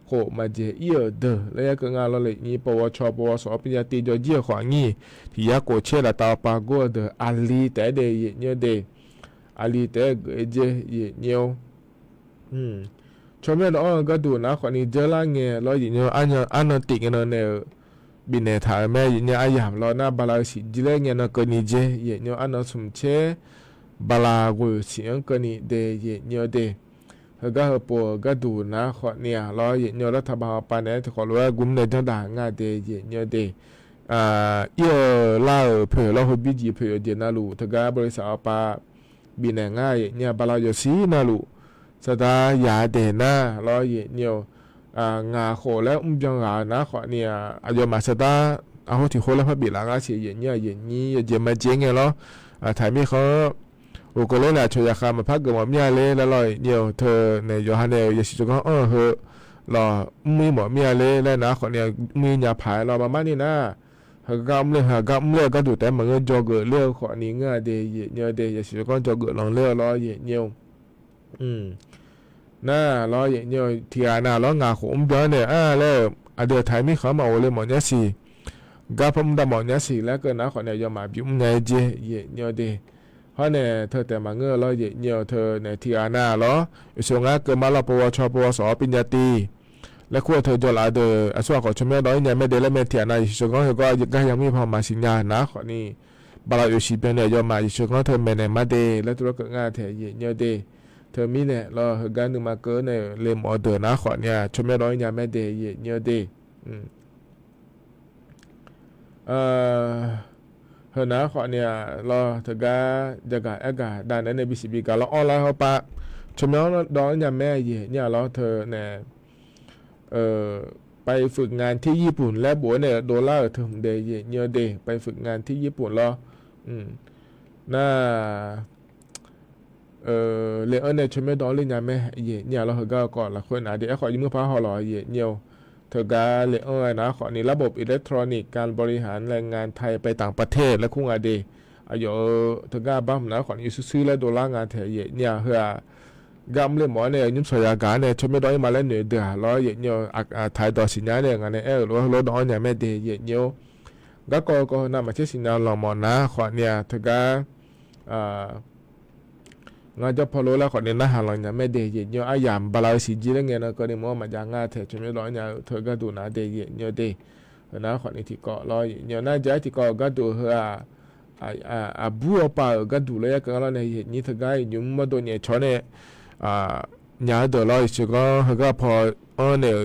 ဃိးမၤယဲၢ်အံၣ်အဒၢး လၢယဲၢ်ကၢၣ်ငါလီၤ လၢယဲၢ်ညီ ပဝီဆီ ပဝီစီၤ ပ့ၤညါတံၢ် ကၠီယံၣ်အဃိးအနံၣ် ထံၣ်ယါကိးဆဲ လီၤတၢ်အီပၤ ဂီၢ်အဒၢး အလံၤတဲဒဲး ယဲၢ်ညီဒဲး အလံၤတဲဂ့ၤယဲၢ် ယဲၢ်ညီ ဆၢမ့ၢ်ဒီးအီၣ်အဂၤဒူၣ်နါဃီန့ၣ် ယဲၢ်လါငဲၤလီၤ ယဲၢ်ညီ အနီၢ်တံၢ်ကနီၤန့ၣ် ဘံၣ်နဲၣ်ထးမ့ၢ် ယဲၢ်ညီအယၤလီၤ နဘၣ်လၢဆံး ယဲၢ်လါငဲၤနီၢ်ကနံၤယဲၢ် ယဲၢ်ညီအနီၢ်ဆူၣ်ဆဲ ဘၣ်လၢဂုာ်ဆံးအကနံၤဒဲး ယဲၢ်ညီဒဲး ဟဂၤဟၢပှၤအဂၤဒူၣ်နါဃီန့ၣ်ဧါလီၤ ယဲၢ်ညီ လၢတၢ်ဘၣ်အီပၤန့ၣ် တဃီးလၢဂုာ်မနုၤဒၣ်ငါဒဲး ယဲၢ်ညီဒဲး အံၣ်အလါဧၢ ဖဲလီၤဟိဘံၣ်ကံ ဖဲယိၤဒဲးနၤလူၤ တဂၤဘၣ်လၢစးအီပၤ ဘံၣ်နဲၣ်ငါ ယဲၢ်ညီ ဘၣ်လၢယိၤဆံနၤလူၤ စတၢ်ယၤဒဲးနၤလီၤ ယဲၢ်ညီ ငါဃိးလၢအူဘၠီဂၤနါဃီန့ၣ် အယီၤမးစတၢ် အဟိထံၣ်ဃိလၢဖးဘံၣ်လၢ်ငါဆံး ယဲၢ်ညီ ယဲၢ်ညီ ယဲၢ်ညီမၤကဲငဲၤလီၤ ထါမံဃီ အိၣ်ကလဲာ်န့ၣ် အဆိယၤဃး မၤဖးကၢၢ်မီၣ်မံၤအါလ့ လၢလီၤ ယဲၢ်ညီ ထၢန့ၣ် ယိၤဟၣ်န့ၣ် ယဲၢ်စံးစိကီၢ်အၢၣ်ဟၢ လီၤ မံမီၣ်မံၤအါလ့ လၢနါဃီန့ၣ် မံညါဖးလီၤ မၤမါန့ၣ်နၤ ဟဂၤမူလၢ ဟဂၤမူလၢအဂၤဒိၣ်တဲမၤငၢၢ် ကၠီၤဂၢၢ်လၢအဃိးနံၤ ငါဒဲး ယဲၢ်ညီဒဲး ယဲၢ်စံးစိကီၢ် ကၠီၤဂၢၢ်လီၤလၢအလီၤ ယဲၢ်ညီ နၤလီၤ ယဲၢ်ညီ ထံဂၤနၤလီၤ ငါဃိးအူဘၠီန့ၣ် အါလၢ အဒၢးထါမံဃီမးအိၣ်လၢမီၣ်ညါဆံး ဂၤဖီမူဒါမီၣ်ညါဆံး လၢကနါဃီန့ၣ် ယီၤမးဘံၣ်မူညါယဲၢ် ယဲၢ်ညီဒဲး ဟီန့ၣ် ထၢတဲာ်မၤငၢၢ်လီၤ ယဲၢ်ညီ ထၢန့ၣ် ထံဂၤနၤလီၤ ယဆိကမိၣ်ကမၤလီၤ ပဝီဆီ ပဝီစီၤ ပ့ၤညါတံၢ် လၢခိၣ်ထၢကၠီလးဒီး အဆိအဃိး ဆိကမိၣ်ဒီးညါမဲဒဲး လၢမဲာ်ထံဂၤနၤ ယဲၢ်စံးစိကီၢ် ဟဲကီး ယကါယၤမုၢ်ဖီမၤစံညါနါဃီန့ၣ် ဘၣ်လီၤယိၤဆံးဘၣ်န့ၣ် ယီၤမး ယဲၢ်စံးစိကီၢ် ထၢမဲာ်န့ၣ် မၤဒဲး လၢတရူးကၢၣ်ငါထဲ ယဲၢ်ညီဒဲး ထၢမံန့ၣ်လီၤ ဟဲကါနုာ်မၤကၢန့ၣ် လ့မီၣ်အဒၢးနါဃီန့ၣ် ဆိကမိၣ်ဒီးညါမဲဒဲး ယဲၢ်ညီဒဲး ဟၢနၤဃီန့ၣ်လီၤ တဂၤ ယဂၤအဲၣ်ဂၤ ဒၣ်နဲန့ၣ် ဘံၣ်စံးဘံၣ်ကၤလီၤ online ဟီပာ် ဆိကမိၣ်ဒီးညါမဲယဲၢ်ညီလီၤ ထၢန့ၣ် ไปฝึกงานที่ญี่ปุ่น လၢဘိးန့ၣ် dollar ထၢမုၢ်ဒဲး ယဲၢ်ညီဒဲး ไปฝึกงานที่ญี่ปุ่น လီၤ နၤ လၢ လံာ်အၢန့ၣ် ဆၢမ့ၢ်ဒီးလၢညါမ့ၢ် ယဲၢ်ညါလီၤ ဟဂၢၢ်ကီးလီၤဃိနၤဒ် အဲၣ်ဃီးယမုၢ်ဖးဟီၣ်လီၤ ယဲၢ်ညါ ထၢဂၤလံာ်အၢနၤဃီးန့ၣ် ระบบอิเล็กทรอนิกส์ การบริหารแรงงานไทยไปต่างประเทศ လၢခူငါဒ့ အယိး ထၢဂၤဘၣ်မနုၤဃီးန့ၣ် ယစုဆူလၢဒိးလၢ်ငါထဲ ယဲၢ်ညါ ဟၢ ဂၤမ့ၢ်လံမ့ၢ်န့ၣ် ညုၢ်စီၤယၤဂၤန့ၣ် ဆၢမ့ၢ်ဒီးအံၤမးလၢနုာ်ဒၢးလီၤ ယဲၢ်ညါ အထါဒီးစံညါန့ၣ် ငါန့ၣ် အဲၣ်လိာ်ဟလိဒီးအီၣ်ညါမ့ၢ်ဒ့ ယဲၢ်ညါ ဂၤကီးကီးနၤ မၤဆ့ၣ်စံညါလီၤမ့ၢ်နၤဃီးန့ၣ် ထၢဂၤ ငါကၠီဖီလိလၢဃီးန့ၣ် နၢ်ဟးလီၤညါမ့ၢ်ဒ့ ယဲၢ်ညါ အယၤဘၣ်လၢစံးကၠံလၢငဲၤနီၢ်ကီၢ်န့ၣ် မ့ၢ်မၤယၤငါထဲ ဆၢမ့ၢ်ဒီးညါ ထၢဂၤဒိၣ်နၤဒ့ ယဲၢ်ညါဒ့ နၤဃီးန့ၣ်ထံကီးလီၤ ယဲၢ်ညါ နၤယဲၢ်ထံကီးဂၤဒိၣ်ဟၢအ အဘူးအပၢ်ဧၢ ဂၤဒိၣ်လၢယဲၢ်ကဂၤလီၤန့ၣ် ယဲၢ်ညါ ထၢဂၤအံၤ ယမ့ၢ်ဒိးညဲၣ်ဆီန့ၣ် ညါဒၢးလီၤ ယစ့ၢ်ကီး ဟၢဂၤဖီအၢန့ၣ်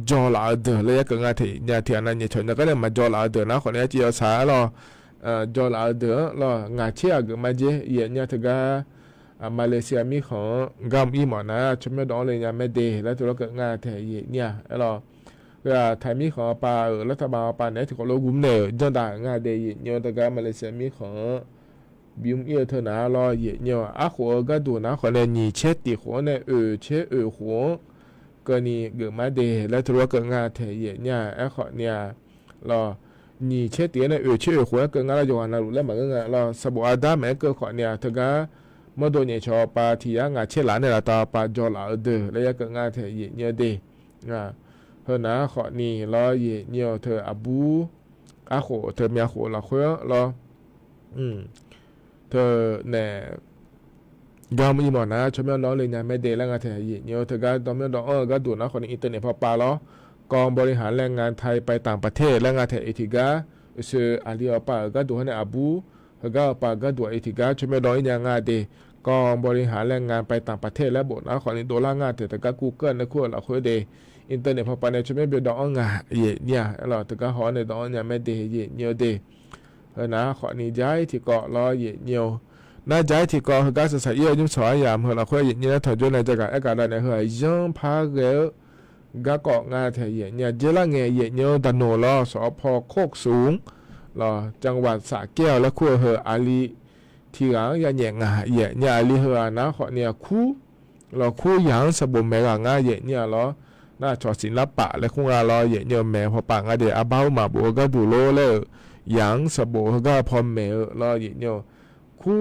ကၠီလးအဒၢးလၢယဲၢ်ကဂၤထဲ ညါထံအနၢ်ညဲၣ်ဆီ ညါကန့ၣ် မၤကၠီလးအဒၢး နၤဃီးန့ၣ် အစံးအီၤစးလီၤ ကၠီလးအဒၢးလီၤ ငါဆ့ၣ်အဂ့ၤမးက့ ယဲၢ်ညါ ထၢဂၤ မၤလ့ၤစံယါမံဃီး ဂၤမ့ၢ်အံၤမ့ၢ်နၤ ဆၢမ့ၢ်ဒီးလၢညါမ့ၢ်ဒ့ လၢထံလီၢ်ကဂၤထဲ ယဲၢ်ညါ အဲၣ်လီၤ ထံမံဃီးပၢ်ဧၢ လၢထးဘၣ်ပၢ်န့ၣ် ထံကီးလၢဂုၤမနုၤ ကၠီဒၣ်ဂၤဒ့ ယဲၢ်ညါ ထၢဂၤ မၤလ့ၤစံယါမံဃီး ဘံမ့ၢ်အံၤထၢနၤလီၤ ယဲၢ်ညါ အဃိးအဂၤဒိၣ်နၤဃီးန့ၣ် နံၣ်ဆ့တံၢ်ဃိးန့ၣ် အၢဆ့အၢဃိး ကန့ၣ်ဂ့ၤမးဒ့ လၢထံလီၢ်ကဂၤထဲ ယဲၢ်ညါ အဲၣ်ဃီးန့ၣ် လီၤ နံၣ်ဆ့တံၢ်န့ၣ် အၢဆ့အၢဃိး ကဂၤလၢယွၤနၤလူၤလၢမၤဂ့ၤဂၤလီၤ စးဘိးအဒါမ့ၢ်ကၢဃီးန့ၣ် ထၢဂၤ မ့ၢ်ဒိးညဲၣ်ဆီပၢ်ထံယါ ငါဆ့ၣ်လးန့ၣ်လီၤ တၢ်ပၢ်ကၠီလးအဒၢး လၢယဲၢ်ကဂၤထဲ ယဲၢ်ညါဒ့ ဟၢနၤဃီးန့ၣ်လီၤ ယဲၢ်ညါ ထၢအဘူး အဃိး ထၢမ့ၢ်အဃိးလီၤဃိလီၤ ထၢန့ၣ် ဂၤမ့ၢ်အံၤမ့ၢ်နၤ ဆၢမ့ၢ်ဒီးလၢညါမ့ၢ်ဒ့ လၢငါထဲ ယဲၢ်ညါ ထၢဂၤ ဒီးမ့ၢ်ဒီးအီၣ်ဂၤဒိၣ်နၤဃီးန့ၣ် internet ဖီပာ်လီၤ กองบริหารแรงงานไทยไปต่างประเทศ လၢငါထဲ အံၤထံဂၤ အဆၢအလံၤအီၤပၢ်ဂၤဒိၣ်ဟဲန့ၣ်အဘူး ဟၢဂၤအီၤပၢ်ဂၤဒိၣ်အံၤထံဂၤ ဆၢမ့ၢ်ဒီးအံၤညါငါဒ့ กองบริหารแรงงานไปต่างประเทศ လၢဘိးနၤဃီးန့ၣ် ဒိးလၢ်ငါထဲ တဂၤကူကၢၢ်န့ၣ် ခိၣ်လီၤဃိဒ့ internet ဖီပာ်န့ၣ် ဆၢမ့ၢ်ဘၣ်ဒီးအီၣ်ငါ ယဲၢ်ညါ အဲၣ်လီၤ တဂၤဟီန့ၣ်ဒီးအီၣ်ညါမ့ၢ်ဒ့ ယဲၢ်ညါဒ့ ဟၢနၤဃီးန့ၣ် ယဲၢ်ထံကီးလီၤ ယဲၢ်ညါ နၤယဲၢ်ထံကီး ဟၢဂၤစးစးအံၤ ယုၢ်ဆီအယၤမုၢ်လီၤဃိ ယဲၢ်ညါ နထီၣ်ကၠိန့ၣ် ကဂၤအဲၣ်ကဒါန့ၣ် ဟၢယၢ်ဖးဂဲၤ ဂၤကီးငါထဲ ယဲၢ်ညါ ယဲၢ်လၢငဲၤ ယဲၢ်ညါ တၢ်နိၣ်လီၤ စီၤဖီခိၣ်စူၤ လီၤ จังหวัดสระแก้ว လၢခူၣ်ဟၢအလံၤ ထံဂၤ ယၤညဲၣ်ငါ ယဲၢ်ညါ အလံၤဟၢအနၤဃီးန့ၣ် အခူ လီၤခူ ယၤစးဘိးမဲာ်ဂၤငါ ယဲၢ်ညါလီၤ နဆီၣ်ဆံးနပာ်လၢခူငါလီၤ ယဲၢ်ညါ မဲာ်ဖီပာ်ငါဒ့ အဘၣ်အိၣ်မးဘိးအဂၤဒိၣ်လိလၢ ယၤစးဘိးဟၢဂၤဖီမဲာ်ဧၢလီၤ ယဲၢ်ညါ ခူ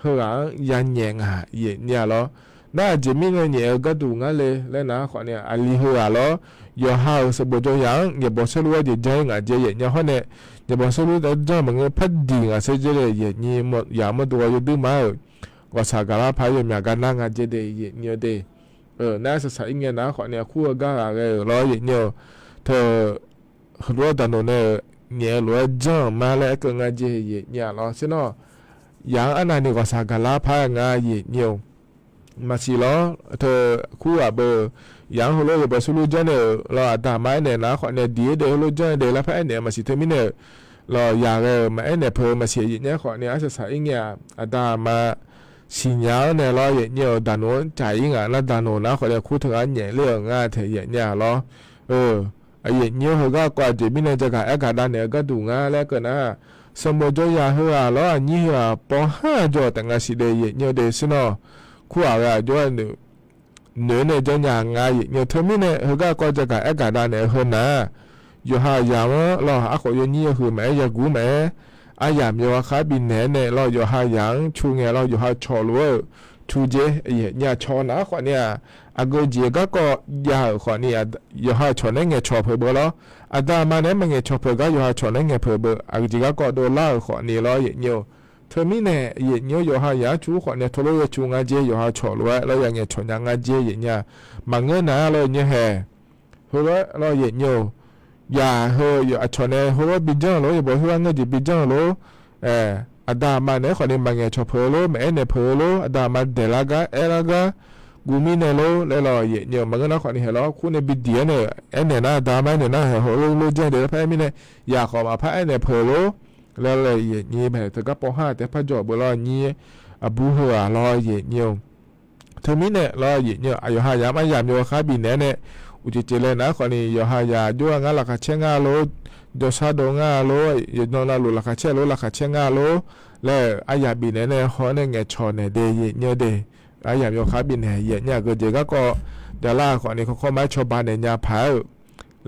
ဟၢဂၤ ယၤညဲၣ်ငါ ယဲၢ်ညါလီၤ နအယံာ်မံန့ၣ် ညဲၣ်အဂၤဒိၣ်ငါလဲၣ် လၢနၤဃီးန့ၣ် အလံၤဟၢဂၤလီၤ ယီၤဟါဧၢ စးဘိးကၠီယၤ ယဘီဆဲလူဝဲယကၠီဂၤကဲ ယဲၢ်ညါ ဟီန့ၣ် ယဘီဆဲလူတၢ်ကၠီမ့ၢ်ဂ့ၤ ဖးဒံၣ်ဂၤစ့ကဲဒ့ ယဲၢ်ညါ ယၤမ့ၢ်ဒိးယဒုမါဧၢ ဂီၤစးကလါဖး ယမဲာ်ဂၤနါငါကဲဒ့ ယဲၢ်ညါဒ့ နစးစးအံၤ ညဲၣ်နၤဃီးန့ၣ် အခူအဂၤဂၤဂ့ၤလီၤ ယဲၢ်ညါ ထၢ ဟၢတၢ်နိၣ်န့ၣ် ညဲၣ်လိာ်ဝဲကၠီမါလၢအကဂၤကဲ ယဲၢ်ညါလီၤ ဆ့ၣ်နီၤ ယၤအနၤန့ၣ် ဂီၤစးကလါဖးဂၤ ယဲၢ်ညါ မၤစံးလီၤ ထၢ ခူဂၤဘၣ် ယၤဟၢလိာ်ယဘီဆဲလူကၠီန့ၣ်လီၤ အတၢ်မၤအဲၣ်နဲၣ်နၤဃီးန့ၣ် ဒ်အံၤဒ့ဟၢလိာ်ကၠီန့ၣ်ဒ့ လၢဖဲအဲၣ်နဲၣ် မၤစံးထၢမံၤန့ၣ် လီၤ ယၤဂ့ၤ မၤအဲၣ်နဲၣ်ဖၢ မၤစံး ယဲၢ်ညါဃီးန့ၣ် အစးစးအံၤ ညဲၣ် အတၢ်မၤ စံၣ်ညါန့ၣ်လီၤ ယဲၢ်ညါ တၢ်နိၣ်တၢ်အံၤဂၤ နတၢ်နိၣ်နၤဃီးန့ၣ် ခူထၢဂၤညဲၣ်လၢအဂၤထဲ ယဲၢ်ညါလီၤ အယဲၢ်ညါ ဟၢဂၤကီး အယံာ်မံန့ၣ် ကဂၤအဲၣ်ကဒါန့ၣ် အဂၤဒိၣ်ငါလၢကနၤ စးဘိးကၠီယၤဟၢဂၤလီၤ အညံဟၢဂၤ ပီဟါကၠီတနံၤစံးဒ့ ယဲၢ်ညါဒ့ ဆ့ၣ်နီၤ ခူအဂၤကၠီ နုာ်န့ၣ် ကၠီညါငါ ယဲၢ်ညါ ထၢမံၤန့ၣ် ဟၢဂၤကီး ကဂၤအဲၣ်ကဒါန့ၣ် ဟၢနၤ ယီၤဟါယၤမ့ၢ်လီၤ အဃိးယညံယဟုၣ်မး ယဂူၤမး အယၤမ့ၢ်ဝဲဃါဘံၣ်နဲၣ်န့ၣ်လီၤ ယီၤဟါယၤ ဆူညါလီၤ ယီၤဟါဆီၣ်လိာ် ဆူကဲယဲၢ်ညါ ဆီၣ်နၤဃီးန့ၣ် အဂ့ၢ်ကီး ဂၤကီး ယၤဧၢဃီးန့ၣ် ယီၤဟါဆီၣ်န့ၣ် ငဲၤဆီၣ်ဖုးဘၢလီၤ အတၢ်မၤန့ၣ် မၤငဲၤဆီၣ်ဖုးဂၤ ယီၤဟါဆီၣ်န့ၣ် ငဲၤဖုးဘၢ အဂ့ၢ်ကီးဒိးလၢ်ဃီးန့ၣ်လီၤ ယဲၢ်ညါ ထၢမံၤန့ၣ် ယဲၢ်ညါ ယီၤဟါယၤ ဆူဃီးန့ၣ် ထိၣ်လိယဆူငါကဲ ယီၤဟါဆီၣ်လိာ်ဝဲလီၤ ယၤငဲၤဆီၣ်ညါငါကဲ ယဲၢ်ညါ မၤငၢၢ်နၤလီၤ ယဲၢ်ညါဟဲ ဟၢဝဲလီၤ ယဲၢ်ညါ ယၤဟၢအဆီၣ်န့ၣ် ဟၢဝဲဘံၣ်ကၠီလိၤ ယဘီဟၢဝဲငဲၢ်က့ၤဘံၣ်ကၠီလိၤ အတၢ်မၤန့ၣ်ဃီးန့ၣ် မၤငဲၤဆီၣ်ဖုးလိၤ မၤအဲၣ်နဲၣ်ဖုးလိၤ အတၢ်မၤဒဲးလၢဂၤ အဲၣ်လၢဂၤ ဂူၤမံန့ၣ်လိၤ လဲၤလီၤ ယဲၢ်ညါ မၤငၢၢ်နၤဃီးန့ၣ်ဟဲလီၤ ခူန့ၣ်ဘံၣ်ဒံၣ်န့ၣ် အဲၣ်နဲၣ်နၤ အတၢ်မၤအဲၣ်နဲၣ်နၤ ဟဲဟီၣ်လိလိကဲဒ့ လၢဖဲမံၤန့ၣ် ယၤဃီးမးဖးအဲၣ်နဲၣ်ဖုးလိၤ လဲၤလီၤ ယဲၢ်ညါ ဖဲတဂၤပီဟါတဲဖးကၠီၣ်ဘၢလီၤ ညါ အဘူးဟၢဂၤလီၤ ယဲၢ်ညါ ထၢမံၤန့ၣ်လီၤ ယဲၢ်ညါ အယီၤဟါယၤမး ယၤမ့ၢ်ဝဲဃါဘံၣ်နဲၣ်န့ၣ် အူက့က့လဲၣ်နၤဃီးန့ၣ် ယီၤဟါယၤ ယိၤဂၤလၢ်ခးဆဲးငါလိၤ ယီၤဆါဒိးငါလိၤ ယနီၢ်နၤလိၤလၢ်ခးဆဲးလိၤ လၢ်ခးဆဲးငါလိၤ လၢအယၤဘံၣ်နဲၣ်န့ၣ် ဟီန့ၣ်ငဲၤဆီၣ်န့ၣ်ဒ့ ယဲၢ်ညါဒ့ အါယၤမ့ၢ်ဃါဘံၣ်န့ၣ် ယဲၢ်ညၣ်ကၢကဲကၢ်ကီၢ်, ဒ်လၢအဃိန့ၣ် ခီခီမ့ၢ်ဆီဘါန့ၣ်ညါဖးဧၢ,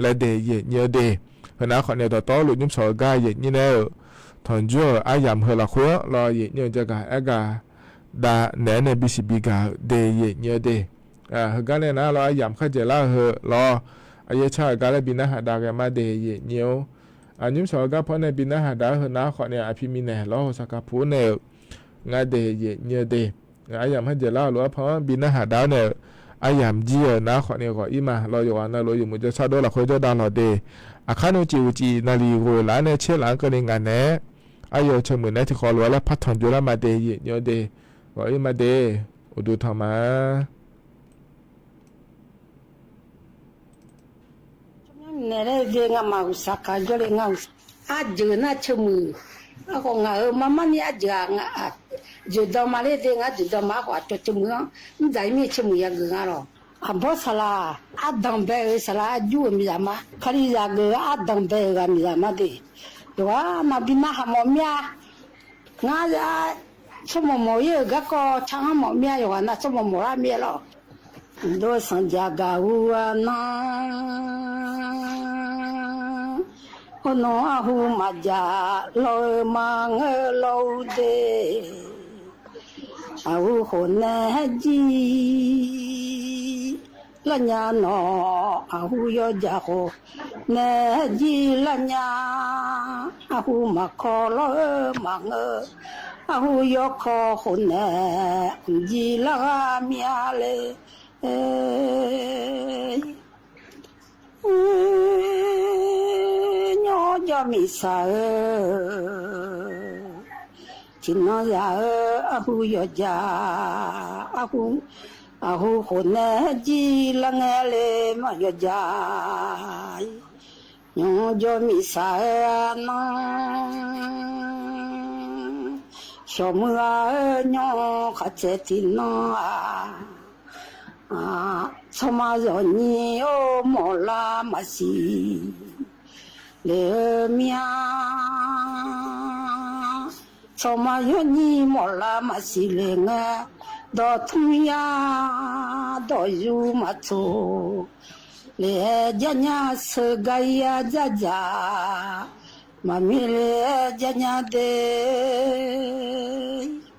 လဲၤဒဲးယဲၢ်ညၣ်ဒဲး, ဖဲန့ၣ်အဃိန့ၣ် တီတီလိာ်ညၣ်ဆီအဂၤယဲၢ်ညၣ်န့ၣ်ဧၢ, ထီၣ်ကၠိအါယၤမ့ၢ်ဟၢလီၤဃုလီၤယဲၢ်ညၣ်ကၢကၢ် အဲၣ်ကၤ ဒၣ်နဲန့ၣ် ဘံၣ်စံးဘံၣ်ကၤ ဒဲးယဲၢ်ညၣ်ဒဲး, ဟဂၤန့ၣ်နၤလီၤ အါယၤမ့ၢ်ဃါကဲလၢဟၢလီၤ, အယဲၢ်ဆၣ်အဂၤလၢဘံၣ်နါဟးဒၣ်ဂဲၤမးဒဲးယဲၢ်ညၣ်ဧိၤ, အညၣ်ဆီအဂၤဖီန့ၣ် ဘံၣ်နါဟးဒၣ်ဟၢနၤအဃိန့ၣ် အဖံမံၤန့ၣ် လီၤဟိစါကါဖိန့ၣ်ဧၢ ငါဒဲးယဲၢ်ညၣ်ဒဲး, အါယၤမ့ၢ်ဟဲကဲလၢအလိၤအဖီ ဘံၣ်နါဟးဒၣ်န့ၣ်, အါယၤမ့ၢ်ကၠံအၢနၤအဃိန့ၣ် ဂီၤအံၤမး လီၤယိၤဂၤနၢ်လိၤယမိၢ်ကၠီဆၣ်ဒိၣ်လီၤဃုကၠီဒါလီၤဒဲး, အခါန့ၣ်က့ၤဝံၤကံး နၢ်လံၤဂိၤလၢန့ၣ် ဆ့လၢကန့ၢ်ငါန့ၣ်, အါယၤဆၢမုၢ်နဲထံဃီလိာ်ဝဲလၢဖးထီၣ်ကၠိလၢမၤဒဲးယဲၢ်ညၣ်ဒဲး, ဂီၤအံၤမးဒဲး, အိၣ်ဒိၣ်ထီၣ်မး န့ၣ်လၢဒ့ငါမၤဂုာ်စးခါယီလၢငါဂုာ်စး, အါယၢၤနၢ်ဆၢမုၢ်, အဃိငါဧၢ မၤမၤန့ၢ်အါယၢၤ, ယၢၤဒီးမၤလၢဒ့ ငါယၢၤဒီးမၤအဃိအတီၤဆၢမုၢ်, မ့ၢ်ဒ်အံၤမ့ၢ်ဆၢမုၢ်ယၤဂုာ်ဂၤလီၤ, အဘီစလါ, အဒၣ်ဘဲဧၢ စလါအယူၢ်မံၤဒၣ်မး ခါလံယၤဂုာ်အဒၣ်ဘဲဧၢဂၤမံၤဒၣ်မးဒ့ၣ်, ယွၤနဘံၣ်နါဟးမီၢ်မ့ၢ်ဧါ ငါဆိကမိၣ်မိၢ်ယဲၢ်ဂၤကီၢ်ဆါမီၢ်မ့ၢ်ယွၤနဆိကမိၣ်မိၢ်ရၣ်မ့ၢ်လီၤ, ဒိးစၣ်ယၤဂၤဟူအနၢ်, အိၣ်နီၢ်အဟူမၤယၤလီၤဧၢမၤငၢၢ်လီၤဒ့ၣ်, အဟူဃိန့ၣ်ဟဲယံၤ လၢညါနီၤ, အဟူယီၤယၤဃိန့ၣ်ဟဲယံၤလၢညါ, အဟူမၤခီလီၤဧၢမၤငၢၢ်, အဟူယီၤခီဃိန့ၣ် ယံၤလၢဂၤမ့ၢ်ဧါလဲၣ်, ညီယီၤမံၤစၢ်ဧၢ ထံၣ်နီၢ်ယၤဧၢ, အဟူယီၤယၤ, အဟူဃိန့ၣ် ယံၤလၢငဲလၢမၤယီၤယၤ, ညီယီၤမံၤစၢ်ဧၢနၤ, ဆိမိၣ်ဧၢ ညီခးစဲးထံၣ်နီၢ်ဧါ ဆီမါယီၤနံၤအိၣ်မီၢ်လါမၤစံၤလ့ၤဧၢမ့ၢ်ဧါ, ဆီမါယီၤနံၤမီၢ်လါမၤစံၤလ့ၤငဲ, ဒီးထူၣ်မံယါ ဒီးယူၤမၤဆိၣ်, လ့ၤဟဲယါညါ စၢၤဂၤယါယါယါ, မၤမ့ၢ်လ့ၤဟဲယါညါဒ့ၣ်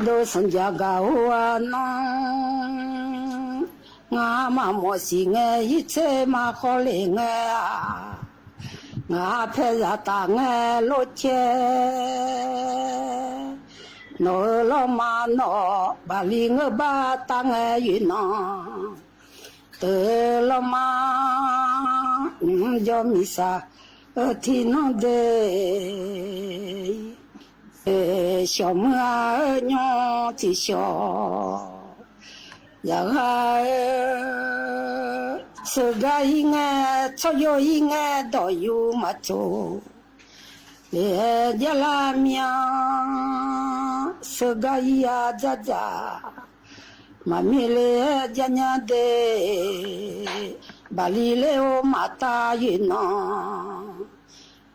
ဒိးစၣ်ယၤဂၤဟူအနၢ်, ငါမၤမီၢ်စံးငဲ ယဆ့မၤဃီလ့ၤငဲဧါ, ငါဖဲယၤတၢ်ငဲလိကဲ, နီၢ်ဧၢလီၤမၤနီၢ်, ဘၣ်လံငဲဘၣ်တၢ်ငဲယုၢ်နီၢ်, တၢ်လီၤမၤ ယီၤမံၤစၢ် ထံၣ်နီၢ်ဒ့ၣ် ဆိမိၣ်ဧါ ညီထံၣ်ဆိၣ်, ယၤဂၤဧၢ, စၢၤဂၤအံၤငဲ, ဆီယီၤအံၤငဲ, ဒီးယူၤမၤဆိၣ်, လ့ၤဟဲယါလၢမ့ၢ်ဧါ, စၢၤဂၤအံၤယါယါယါ, မၤမ့ၢ်လ့ၤဟဲယါညါဒ့ၣ်, ဘၣ်လံလၢအိၣ်မၤတၢ်ယုၢ်နီၢ်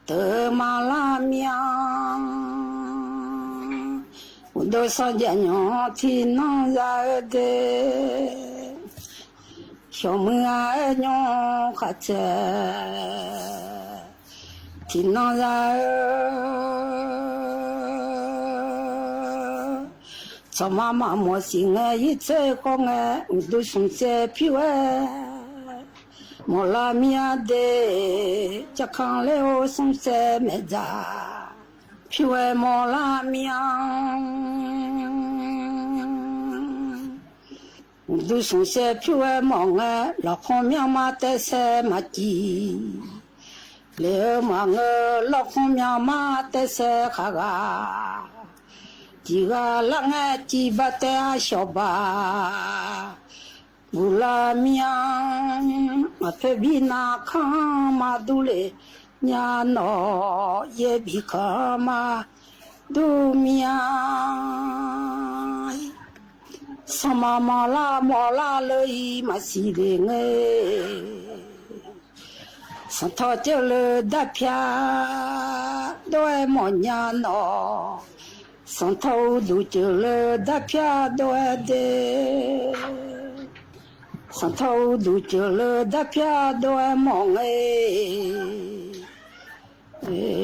တၢ်မၤလၢမ့ၢ်ဧါ, အိၣ်ဒီးစီၤယၤညီထံၣ်နီၢ်ယၤဧၢဒ့ၣ်, ဆိမိၣ်ဧါညီခးစဲး ထံၣ်နီၢ်ယၤဧၢ, ဆီမါမၤမီၢ်စံးငဲ ယဆ့ဃီငဲ အိၣ်ဒီးစီၤစဲးဖံဝဲ မီၢ်လၢမ့ၢ်ဧါဒ့ၣ်, ကခါလၢအိၣ်စီၤစဲးမဲာ်ဒၣ် ဖံဝဲမီၢ်လၢမ့ၢ်ဧါ, အိၣ်ဒီးစီၤစဲးဖံဝဲမီၢ်ငဲ လီၤခီမၠၢ်မၤတဲစဲးမၤကံ လ့ၤဧၢမၤငၢၢ် လီၤခီမၠၢ်မၤတဲစဲးဃၣ်ဂၤ, တံၤဂၤလၢငဲကံဘၣ်တဲအဆှီဘၣ် ဘူးလၢမ့ၢ်ဧါ, အဖဲဘံၣ်နၤခါမၤဒူလ့ၤညါနီၢ်, ယဲၢ်ဘံၣ်ခါမၤဒူမ့ၢ်ဧါ, စီၤမၤမီၢ်လၢမီၢ်လၢလၢအံၤမၤစံးလ့ၤငဲ စီၤထီၣ်ကၢၢ်လၢဒၣ်ဖၠါ ဒွဲၣ်မီၢ်ညါနီၢ်, စီၤထီၣ်အူဒူၣ်စၢၤလၢဒၣ်ဖၠၣ်ဒိၣ်ဝဲဒ့, စီၤထီၣ်အူဒူၣ်စၢၤလၢဒၣ်ဖၠၣ်ဒိၣ်ဝဲမီၢ်ဂ့ၤ,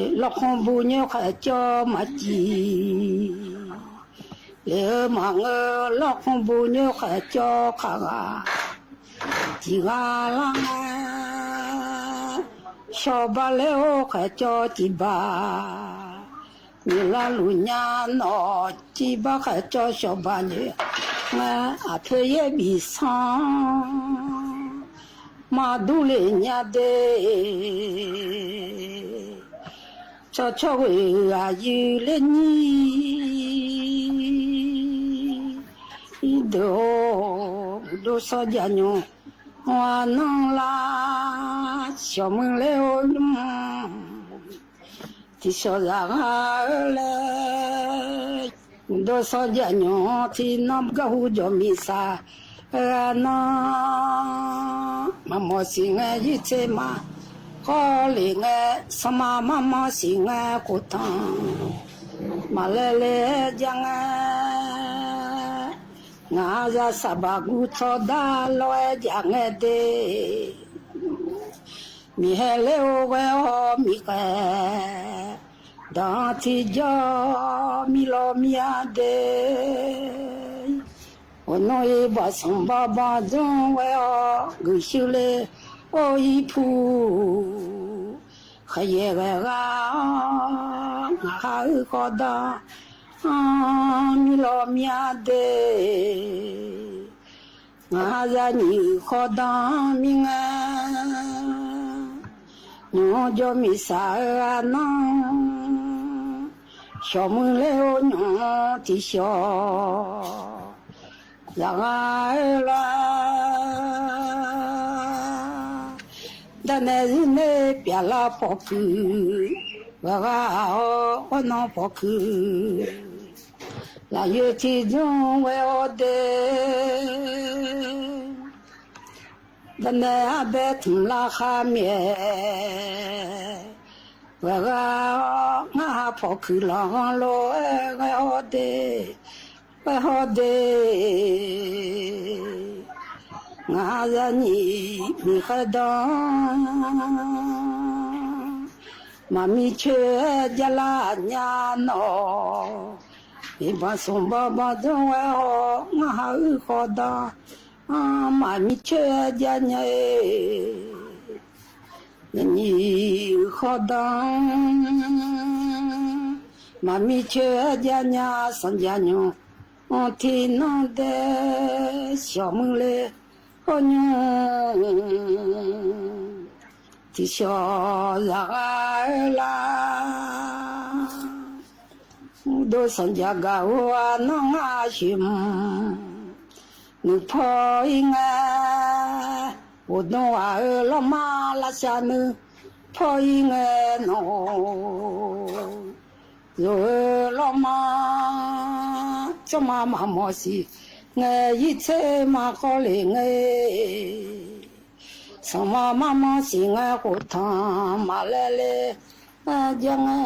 လီၢ်ခီဘူညိၣ်ဃဲၤကၠီမၤစံၤ, လ့ၤဧၢမၤငၢၢ် လီၢ်ခီဘူညိၣ်ဃဲၤကၠီခးဂၤ, စံၤဂၤလၢ် စီၤဘၣ်လ့ၤအိၣ်ဃဲၤကၠီစံးဘၣ်, မုၢ်လၢ်လူၤညါနီၢ် စံးဘၣ်ဃဲၤကၠီစီၤဘၣ်လ့ၤ, မ့ၢ်အဖၢယဲၢ်ဘံၣ်ဆၣ် မၤဒူလ့ၣ်ညါဒ့, ဆီဆီဂ့ၤဂၤယုၢ်လၢညံၣ်, အံၤဒုးအိၣ် မုၢ်ဒိၣ်စီၤယၤညီၣ် ဝၤနီၢ်လါ, စီၤမုၢ်လ့ၤအိၣ် ထံၣ်စီၤယၤဂၤဧၢလဲၣ်, မုၢ်ဒိၣ်စီၤယၤညီၣ်ထံၣ်နီၢ် ကဟူကၠီမံၤစၢ် ဂၤနီၢ်, မၤမီၢ်စံးငဲယံာ်ဆ့မး, ဃီလ့ၣ်ငဲ စီၤမၤမၤမီၢ်စံးငဲခိၣ်ထီၣ်, မၤလဲၤလဲၤယၤငဲ နၤယၤစၢ်ဘၣ်ကူထီဒါလီၤဝဲယၤငဲဒ့, မ့ၢ်ဟဲလၢအိၣ်ဝဲအီၤမံၤဃဲ, ဒီးထံကၠီ မံလီၤမံအါဒ့, အိၣ်နီၢ်အံၤဘၣ်စီၣ်ဘၣ်ဘၣ်ဒိၣ်ဝဲအီၤ ဂုာ်ဆူၣ်လၢအိၣ်အံၤဖု ဃယဲၢ်ဂၤဂၤ, နဟးအုၣ်ဃီဒီး မံလီၤမံအါဒ့, နဟးယၤနံၣ်အုၣ်ဃီဒီးမံငဲ, ညီကၠီမံၤစၢ်ဧၢနီၢ်, စီၤမုၢ်လ့ၤအိၣ်ညီၣ်ထံၣ်စီၤ ယၤဂၤဧၢလၢ်, ဒီးနဲၣ်ရူၣ်န့ၣ်ပျဲလၢဖီၣ်ခုၣ်, ဝဲဂၤအီၤအီၣ်နီၢ်ဖီၣ်ခုၣ်, လၢယိၤထံဒိၣ်ဝဲအီၤဒ့, ဒီးနဲၣ်အဘဲထူၣ်လၢဃါမဲာ်, ဝဲဂၤအီၤ နဟးဖီၣ်ခုၣ်လီၤဂီၤလိၤဝဲအီၤဒ့, ဝဲအီၤဒ့, နဟးယၤနံၣ်မံၤဃဲဒီး မၤမံဆၢယၤလၢညါနီၢ်, မ့ၢ်ဘၣ်စီၣ်ဘၣ်ဘၣ်ဒိၣ်ဝဲအီၤ နဟးအုၣ်ဃီဒီး မၤမံဆၢယၤညါအံၤ, ယနံၣ်အုၣ်ဃီဒီး မၤမံဆၢယၤညါ စီၤယၤညီၣ် ထံၣ်နီၢ်ဒ့, စီၤမုၢ်လ့ၤအိၣ်ညီၣ် ထံၣ်စီၤယၤဂၤဧၢလၢ်, ဒိၣ်စီၤယၤဂၤဧိၤအနီၢ် နၤဆံး နုာ်ဖီအံၤငဲ, အိၣ်ဒိၣ်ဧၢလီၤမး လၢစၢ်နုာ်ဖီအံၤငဲနီၢ်, ယိၤဧၢလီၤမး, စီၤမၤမၤမီၢ်စံး ငဲယံာ်ဆ့မးဃီလ့ၣ်ငဲ, စီၤမၤမၤမီၢ်စံးငဲခိၣ်ထီၣ် မၤလဲၤလဲၤ ယၤငဲ,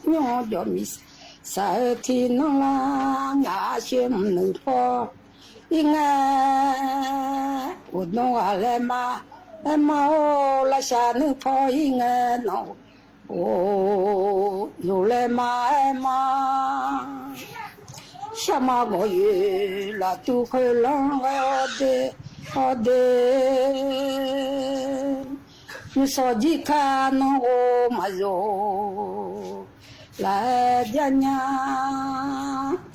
ညီကၠီမံၤစၢ်ဧၢ ထံၣ်နီၢ်လၢ် နၤဆံး နုာ်ဖီအံၤငဲ, အိၣ်ဒိၣ်ဧၢလဲၤမး အဲၣ်မးအိၣ် လၢစၢ်နုာ်ဖီအံၤငဲနီၢ်, အိၣ် ယိၤလဲၤမးအဲၣ်မး, ဆၣ်မၤဂီၤယုာ် လၢတူၢ်ခိၣ်လီၤဝဲအီၤဒ့, အီၤဒ့, မုၢ်စီၤယံၣ်ခါနီၢ်အိၣ်မးယိၤ, လၢယၤညါ,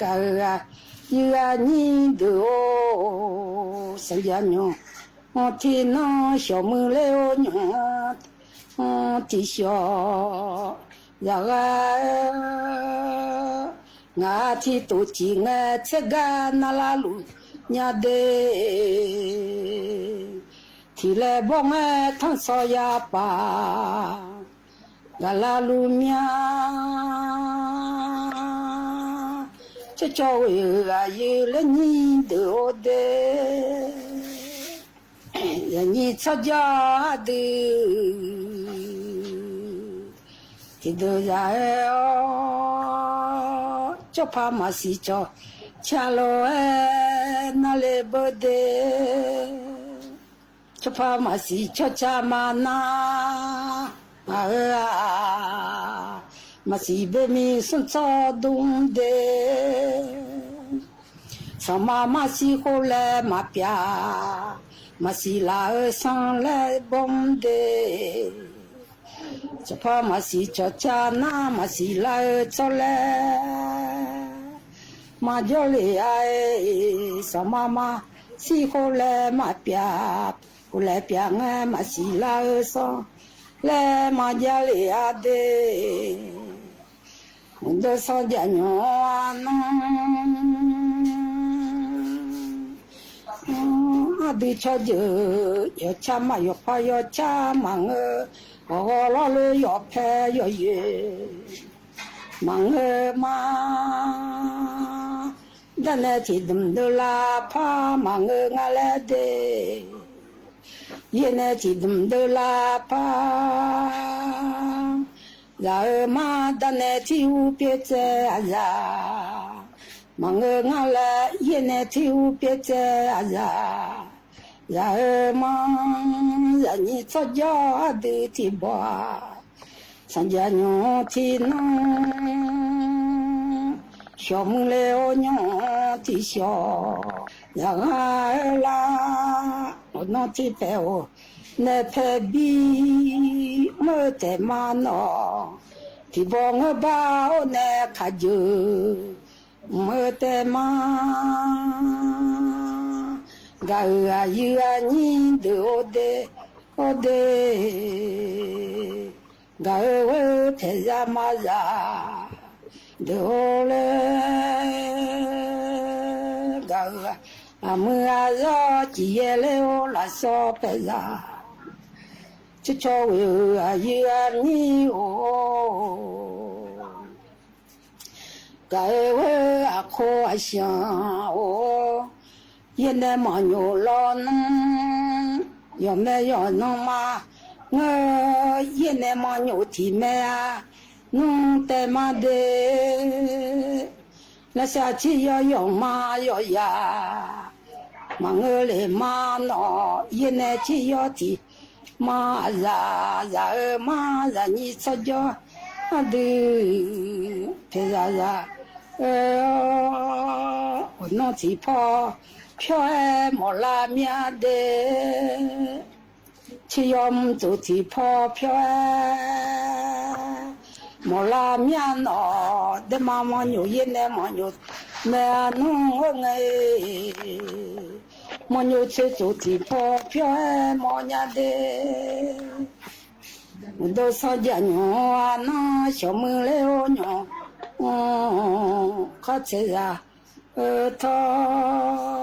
ကဂၤ, ယုၢ်အနံၣ်ဒုးအိၣ်, စီၤယၤညီၣ် ထံၣ်နီၢ် စီၤမုၢ်လ့ၤအိၣ်ညီၣ်, ထံၣ်စီၤ ယၤဂၤဧၢ, နၤထံၣ်တိၢ်ထံၣ်ငဲ ဆ့ကၤနၤလၢလူၤညါဒ့, ထံၣ်လဲၤဘီၣ်ငဲထီၣ်စီၤယၤပၢ် ဂၤလၢလူၤမၠါ, ကၠီကၠီဝဲဂၤယုၢ်လၢညံၣ်ဒုးအိၣ်ဒ့, ယနံၣ်ဆီကၠီဒုး, ထံၣ် ထံဒုးယၤဧၢ, ကၠီဖါမၤစံကၠီဆါလီၤဝဲ, နၤလ့ၤဘၢဒ့, ကၠီဖါမၤစံကၠီဆါမၤနၤ, မၤဧၢဧါ, မၤစံဘ့ၣ်မံဆိၣ်ဆီဒူဒ့, စီၤမၤမၤစံဃိလဲၤမၤပျၢ်, မၤစံလၤဧၢစီၤလဲၤဘီဒ့, ကၠီဖါမၤစံကၠီဆါနၤ, မၤစံလၤဧၢစီၤလဲၤ, မၤယီလ့ၤဧါအံၤ, စီၤမၤမၤစံဃိလဲၤမၤပျၢ်, ဃိလဲၤပျၢ်ငဲမၤစံလၤဧၢစီၤလဲၤ, မၤယီလ့ၤဧါဒ့, မုၢ်ဒိၣ်စီၤယၤညီနၤ အဒုးဆီယၢၢ်, ယီၤဆါမးယီၤဖီယီၤဆါမးငၢ, ဂီၤဂီၤလီၤလၢယီၤဖဲယီၤယဲၢ်, မးငၢမး, ဒၣ်နဲထံၣ်ဒုးဒၢလၢဖါမးငၢငါလဲၣ်ဒ့, ယဲၢ်နဲထံၣ်ဒုးဒၢလၢဖါ ယၤဧၢမး ဒၣ်နဲထံၣ်ဟူပျ့စဲအယၤ, မၤငၢငါလဲၣ် ယဲၢ်နဲထံၣ်ဟူပျ့စဲအယၤ, ယၤဧၢမး ယၤနံၤထီၣ်ယီၤအဒုးထံၣ်ဘီဧါ, စီၤယၤညီထံၣ်နၤ, ဆှီမုၢ်လ့ၤအိၣ်ညီထံၣ်ဆှီ, ယၤဂၤဧၢလၢ အိၣ်နီၢ်ထံၣ်ဖဲအိၣ် နဲဖဲဘံ, မ့ၢ်တဲမးနီၤ, ထံၣ်ဘီငၢဘါအိၣ်နဲခးယၢၢ်, မ့ၢ်တဲမး, ဂၤဧၢ အယုၢ်အနံၤဒုးအိၣ်ဒ့, အိၣ်ဒ့, ဂၤဧၢဝဲဖဲယၤမၤယၤ, ဒုးအိၣ်လၢ ဂၤဧၢ, အမုၢ်အယီၤကံယဲၢ်လၢအိၣ်လၢစီၤဖဲယၤ, ဆီဆီဝံၤဧၢ အယုၢ်အနံၤအိၣ် ကၤဧၢဝဲအခိၣ်အဆၢအိၣ်, ယဲၢ်နဲမၤညိၣ်လီၤနၤ, ယီၤမဲာ်ယီၤနီၢ်မး, ငၢ, ယဲၢ်နဲမၤညိၣ်ထံၣ်မဲာ်ဧါ, နတဲမးဒ့, လၢစးထံၣ်ယီၤယီၤမးယီၤယၤ, မၤငၢလံမးနီၤ, ယဲၢ်နဲထံၣ်ယီၤထံၣ် မၤယၤ, ယၤဧၢမး ယၤနံၤထီၣ်ယီၤအဒုး, ဖဲယၤယၤ, အၢ, အိၣ်နီၢ်ထံၣ်ဖီဖျီအဲၣ် မီၢ်လါမၠါဒ့, ထံၣ်ယီၤမုၢ်တိၢ်ထံၣ်ဖီဖျီအဲၣ်, မီၢ်လါမၠါနီၤ, ဒဲမၤမၤညိၣ်ယဲၢ်နဲမၤညိၣ်, မဲာ်အနီၢ်ဧိၤန့ၣ် မၤညိၣ်ဆၢတိၢ်ထံၣ်ဖီဖျီအဲၣ် မီၢ်ညါဒ့, မုၢ်ဒိၣ်စီၤယၤညီအနီၢ် ဆီၣ်မုၢ်လ့ၤအိၣ်ညီ, ခီၣ်ဆဲးယၤ, အၢထီၣ်, ယၤ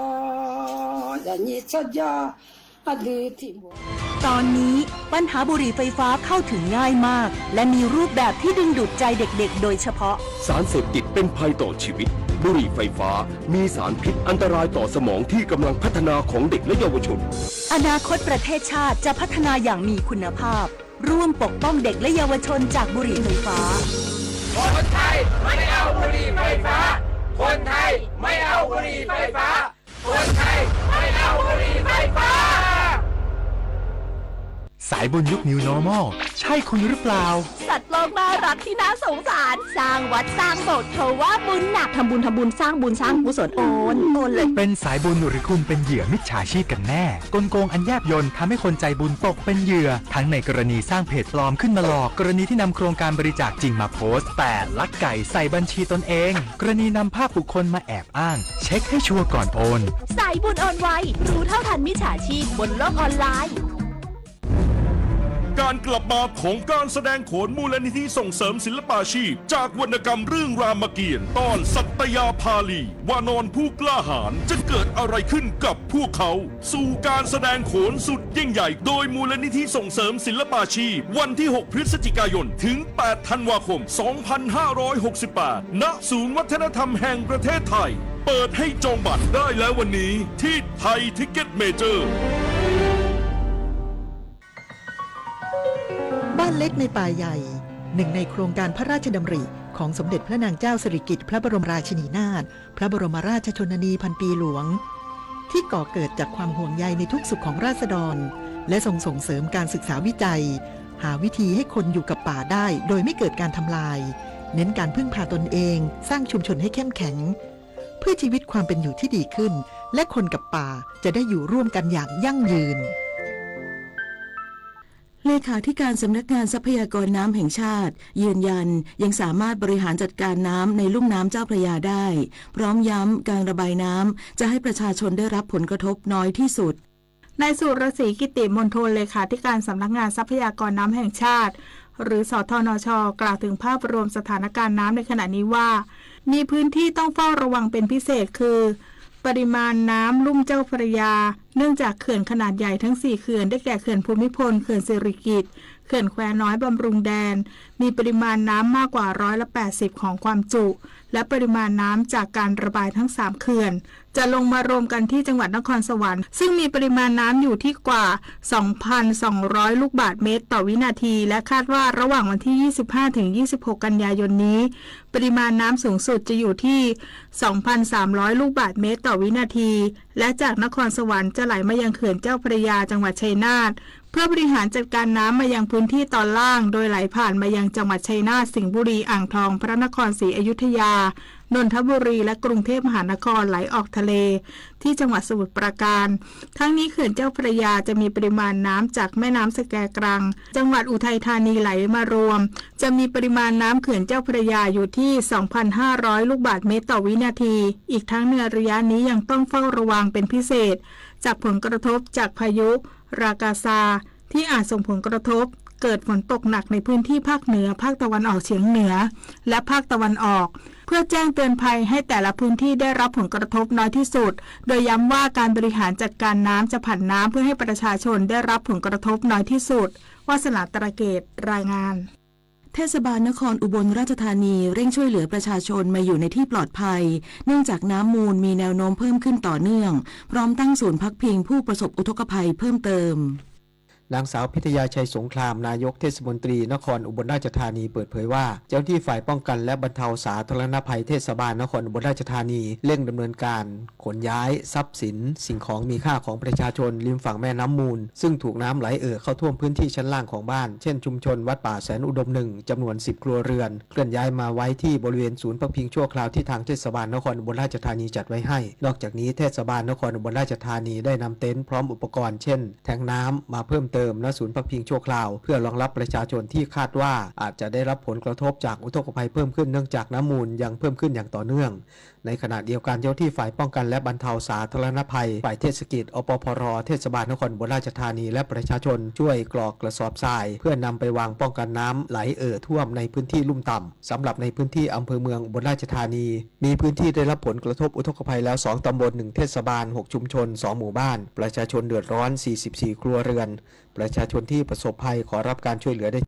နံၤထီၣ်ယီၤအဒုးထံၣ်ဘီ ตอนนี้ ปัญหาบุหรี่ไฟฟ้าเข้าถึงง่ายมาก และมีรูปแบบที่ดึงดูดใจเด็กๆ โดยเฉพาะ สารเสพติดเป็นภัยต่อชีวิต บุหรี่ไฟฟ้า มีสารพิษอันตรายต่อสมองที่กำลังพัฒนาของเด็กและเยาวชน อนาคตประเทศชาติจะพัฒนาอย่างมีคุณภาพ ร่วมปกป้องเด็กและเยาวชนจากบุหรี่ไฟฟ้า คนไทยไม่เอาบุหรี่ไฟฟ้า คนไทยไม่เอาบุหรี่ไฟฟ้า คนไทยไม่เอาบุหรี่ไฟฟ้า สายบุญยุค New Normal ใช่คุณหรือเปล่า สัตว์โลกน่ารักที่น่าสงสาร สร้างวัดสร้างโบสถ์ เพราะว่าบุญหนัก ทำบุญ ทำบุญ สร้างบุญ สร้างกุศล โอน โอนเลย เป็นสายบุญหรือคุณเป็นเหยื่อมิจฉาชีพกันแน่ กลโกงอันแยบยลทำให้คนใจบุญตกเป็นเหยื่อ ทั้งในกรณีสร้างเพจปลอมขึ้นมาหลอก กรณีที่นำโครงการบริจาคจริงมาโพสต์ แต่ลักไก่ใส่บัญชีตนเอง กรณีนำภาพบุคคลมาแอบอ้าง เช็คให้ชัวร์ก่อนโอน สายบุญโอนไว รู้เท่าทันมิจฉาชีพบนโลกออนไลน์ การกลับมาของการแสดงโขนมูลนิธิส่งเสริมศิลปาชีพ จากวรรณกรรมเรื่องรามเกียรติ์ ตอนสัตยาภาลี วานรผู้กล้าหาญ จะเกิดอะไรขึ้นกับพวกเขา สู่การแสดงโขนสุดยิ่งใหญ่ โดยมูลนิธิส่งเสริมศิลปาชีพ วันที่ หก พฤศจิกายน ถึง แปด ธันวาคม สองพันห้าร้อยหกสิบแปด ณ ศูนย์วัฒนธรรมแห่งประเทศไทย เปิดให้จองบัตรได้แล้ววันนี้ที่ไทยทิกเก็ตเมเจอร์ บ้านเล็กในป่าใหญ่ หนึ่งในโครงการพระราชดำริของสมเด็จพระนางเจ้าสิริกิติ์พระบรมราชินีนาถ พระบรมราชชนนีพันปีหลวง ที่ก่อเกิดจากความห่วงใยในทุกข์สุขของราษฎร และทรงส่งเสริมการศึกษาวิจัย หาวิธีให้คนอยู่กับป่าได้โดยไม่เกิดการทำลาย เน้นการพึ่งพาตนเอง สร้างชุมชนให้เข้มแข็ง เพื่อชีวิตความเป็นอยู่ที่ดีขึ้น และคนกับป่าจะได้อยู่ร่วมกันอย่างยั่งยืน เลขาธิการสำนักงานทรัพยากรน้ำแห่งชาติ ยืนยันยังสามารถบริหารจัดการน้ำในลุ่มน้ำเจ้าพระยาได้ พร้อมย้ำการระบายน้ำจะให้ประชาชนได้รับผลกระทบน้อยที่สุด นายสุรศรีกิติมณฑล เลขาธิการสำนักงานทรัพยากรน้ำแห่งชาติ หรือ สทนช กล่าวถึงภาพรวมสถานการณ์น้ำในขณะนี้ว่า มีพื้นที่ต้องเฝ้าระวังเป็นพิเศษคือ ปริมาณน้ำลุ่มเจ้าพระยา เนื่องจากเขื่อนขนาดใหญ่ทั้งสี่เขื่อน ได้แก่เขื่อนภูมิพล เขื่อนสิริกิติ์ เขื่อนแควน้อยบำรุงแดน มีปริมาณน้ำมากกว่าร้อยละแปดสิบของความจุ และปริมาณน้ำจากการระบายทั้งสามเขื่อน จะลงมารวมกันที่จังหวัดนครสวรรค์ ซึ่งมีปริมาณน้ำอยู่ที่กว่า สองพันสองร้อย ลูกบาศก์เมตรต่อวินาที และคาดว่าระหว่างวันที่ ยี่สิบห้า ถึง ยี่สิบหก กันยายนนี้ ปริมาณน้ำสูงสุดจะอยู่ที่ สองพันสามร้อย ลูกบาศก์เมตรต่อวินาที และจากนครสวรรค์จะไหลมายังเขื่อนเจ้าพระยาจังหวัดชัยนาท เพื่อบริหารจัดการน้ำมายังพื้นที่ตอนล่าง โดยไหลผ่านมายังจังหวัดชัยนาท สิงห์บุรี อ่างทอง พระนครศรีอยุธยา นนทบุรี และกรุงเทพมหานคร ไหลออกทะเล ที่จังหวัดสมุทรปราการ ทั้งนี้เขื่อนเจ้าพระยาจะมีปริมาณน้ำจากแม่น้ำสแกกรัง จังหวัดอุทัยธานีไหลมารวม จะมีปริมาณน้ำเขื่อนเจ้าพระยาอยู่ที่ สองพันห้าร้อย ลูกบาศก์เมตรต่อวินาที อีกทั้งในระยะนี้ยังต้องเฝ้าระวังเป็นพิเศษ จากผลกระทบจากพายุ รากาซา ที่อาจส่งผลกระทบ เกิดฝนตกหนักในพื้นที่ภาคเหนือ ภาคตะวันออกเฉียงเหนือ และภาคตะวันออก เพื่อแจ้งเตือนภัยให้แต่ละพื้นที่ได้รับผลกระทบน้อยที่สุด โดยย้ำว่าการบริหารจัดการน้ำจะผันน้ำเพื่อให้ประชาชนได้รับผลกระทบน้อยที่สุด วาสนา ตราเกต รายงาน เทศบาลนครอุบลราชธานีเร่งช่วยเหลือประชาชนมาอยู่ในที่ปลอดภัย เนื่องจากน้ำมูลมีแนวโน้มเพิ่มขึ้นต่อเนื่อง พร้อมตั้งศูนย์พักพิงผู้ประสบอุทกภัยเพิ่มเติม นางสาวพิทยาชัยสงคราม นายกเทศมนตรีนครอุบลราชธานีเปิดเผยว่า เจ้าหน้าที่ฝ่ายป้องกันและบรรเทาสาธารณภัยเทศบาลนครอุบลราชธานี เร่งดำเนินการขนย้ายทรัพย์สิน สิ่งของมีค่าของประชาชนริมฝั่งแม่น้ำมูล ซึ่งถูกน้ำไหลเอ่อเข้าท่วมพื้นที่ชั้นล่างของบ้าน เช่นชุมชนวัดป่าแสนอุดม หนึ่ง จำนวน สิบ ครัวเรือน เคลื่อนย้ายมาไว้ที่บริเวณศูนย์พักพิงชั่วคราวที่ทางเทศบาลนครอุบลราชธานีจัดไว้ให้ นอกจากนี้เทศบาลนครอุบลราชธานีได้นำเต็นท์พร้อมอุปกรณ์เช่นแทงก์น้ำมาเพิ่มเติม ณ ศูนย์พักพิงชั่วคราว เพื่อรองรับประชาชนที่คาดว่าอาจจะได้รับผลกระทบจากอุทกภัยเพิ่มขึ้น เนื่องจากน้ำมูลยังเพิ่มขึ้นอย่างต่อเนื่อง ในขณะเดียวกันเจ้าหน้าที่ฝ่ายป้องกันและบรรเทาสาธารณภัย ฝ่ายเทศกิจ อปพร เทศบาลนครอุบลราชธานี และประชาชนช่วยกรอกกระสอบทราย เพื่อนำไปวางป้องกันน้ำไหลเอ่อท่วมในพื้นที่ลุ่มต่ำ สำหรับในพื้นที่อำเภอเมืองอุบลราชธานี มีพื้นที่ได้รับผลกระทบอุทกภัยแล้ว สอง ตำบล หนึ่ง เทศบาล หก ชุมชน สอง หมู่บ้าน ประชาชนเดือดร้อน สี่สิบสี่ ครัวเรือน ประชาชนที่ประสบภัยขอรับการช่วยเหลือได้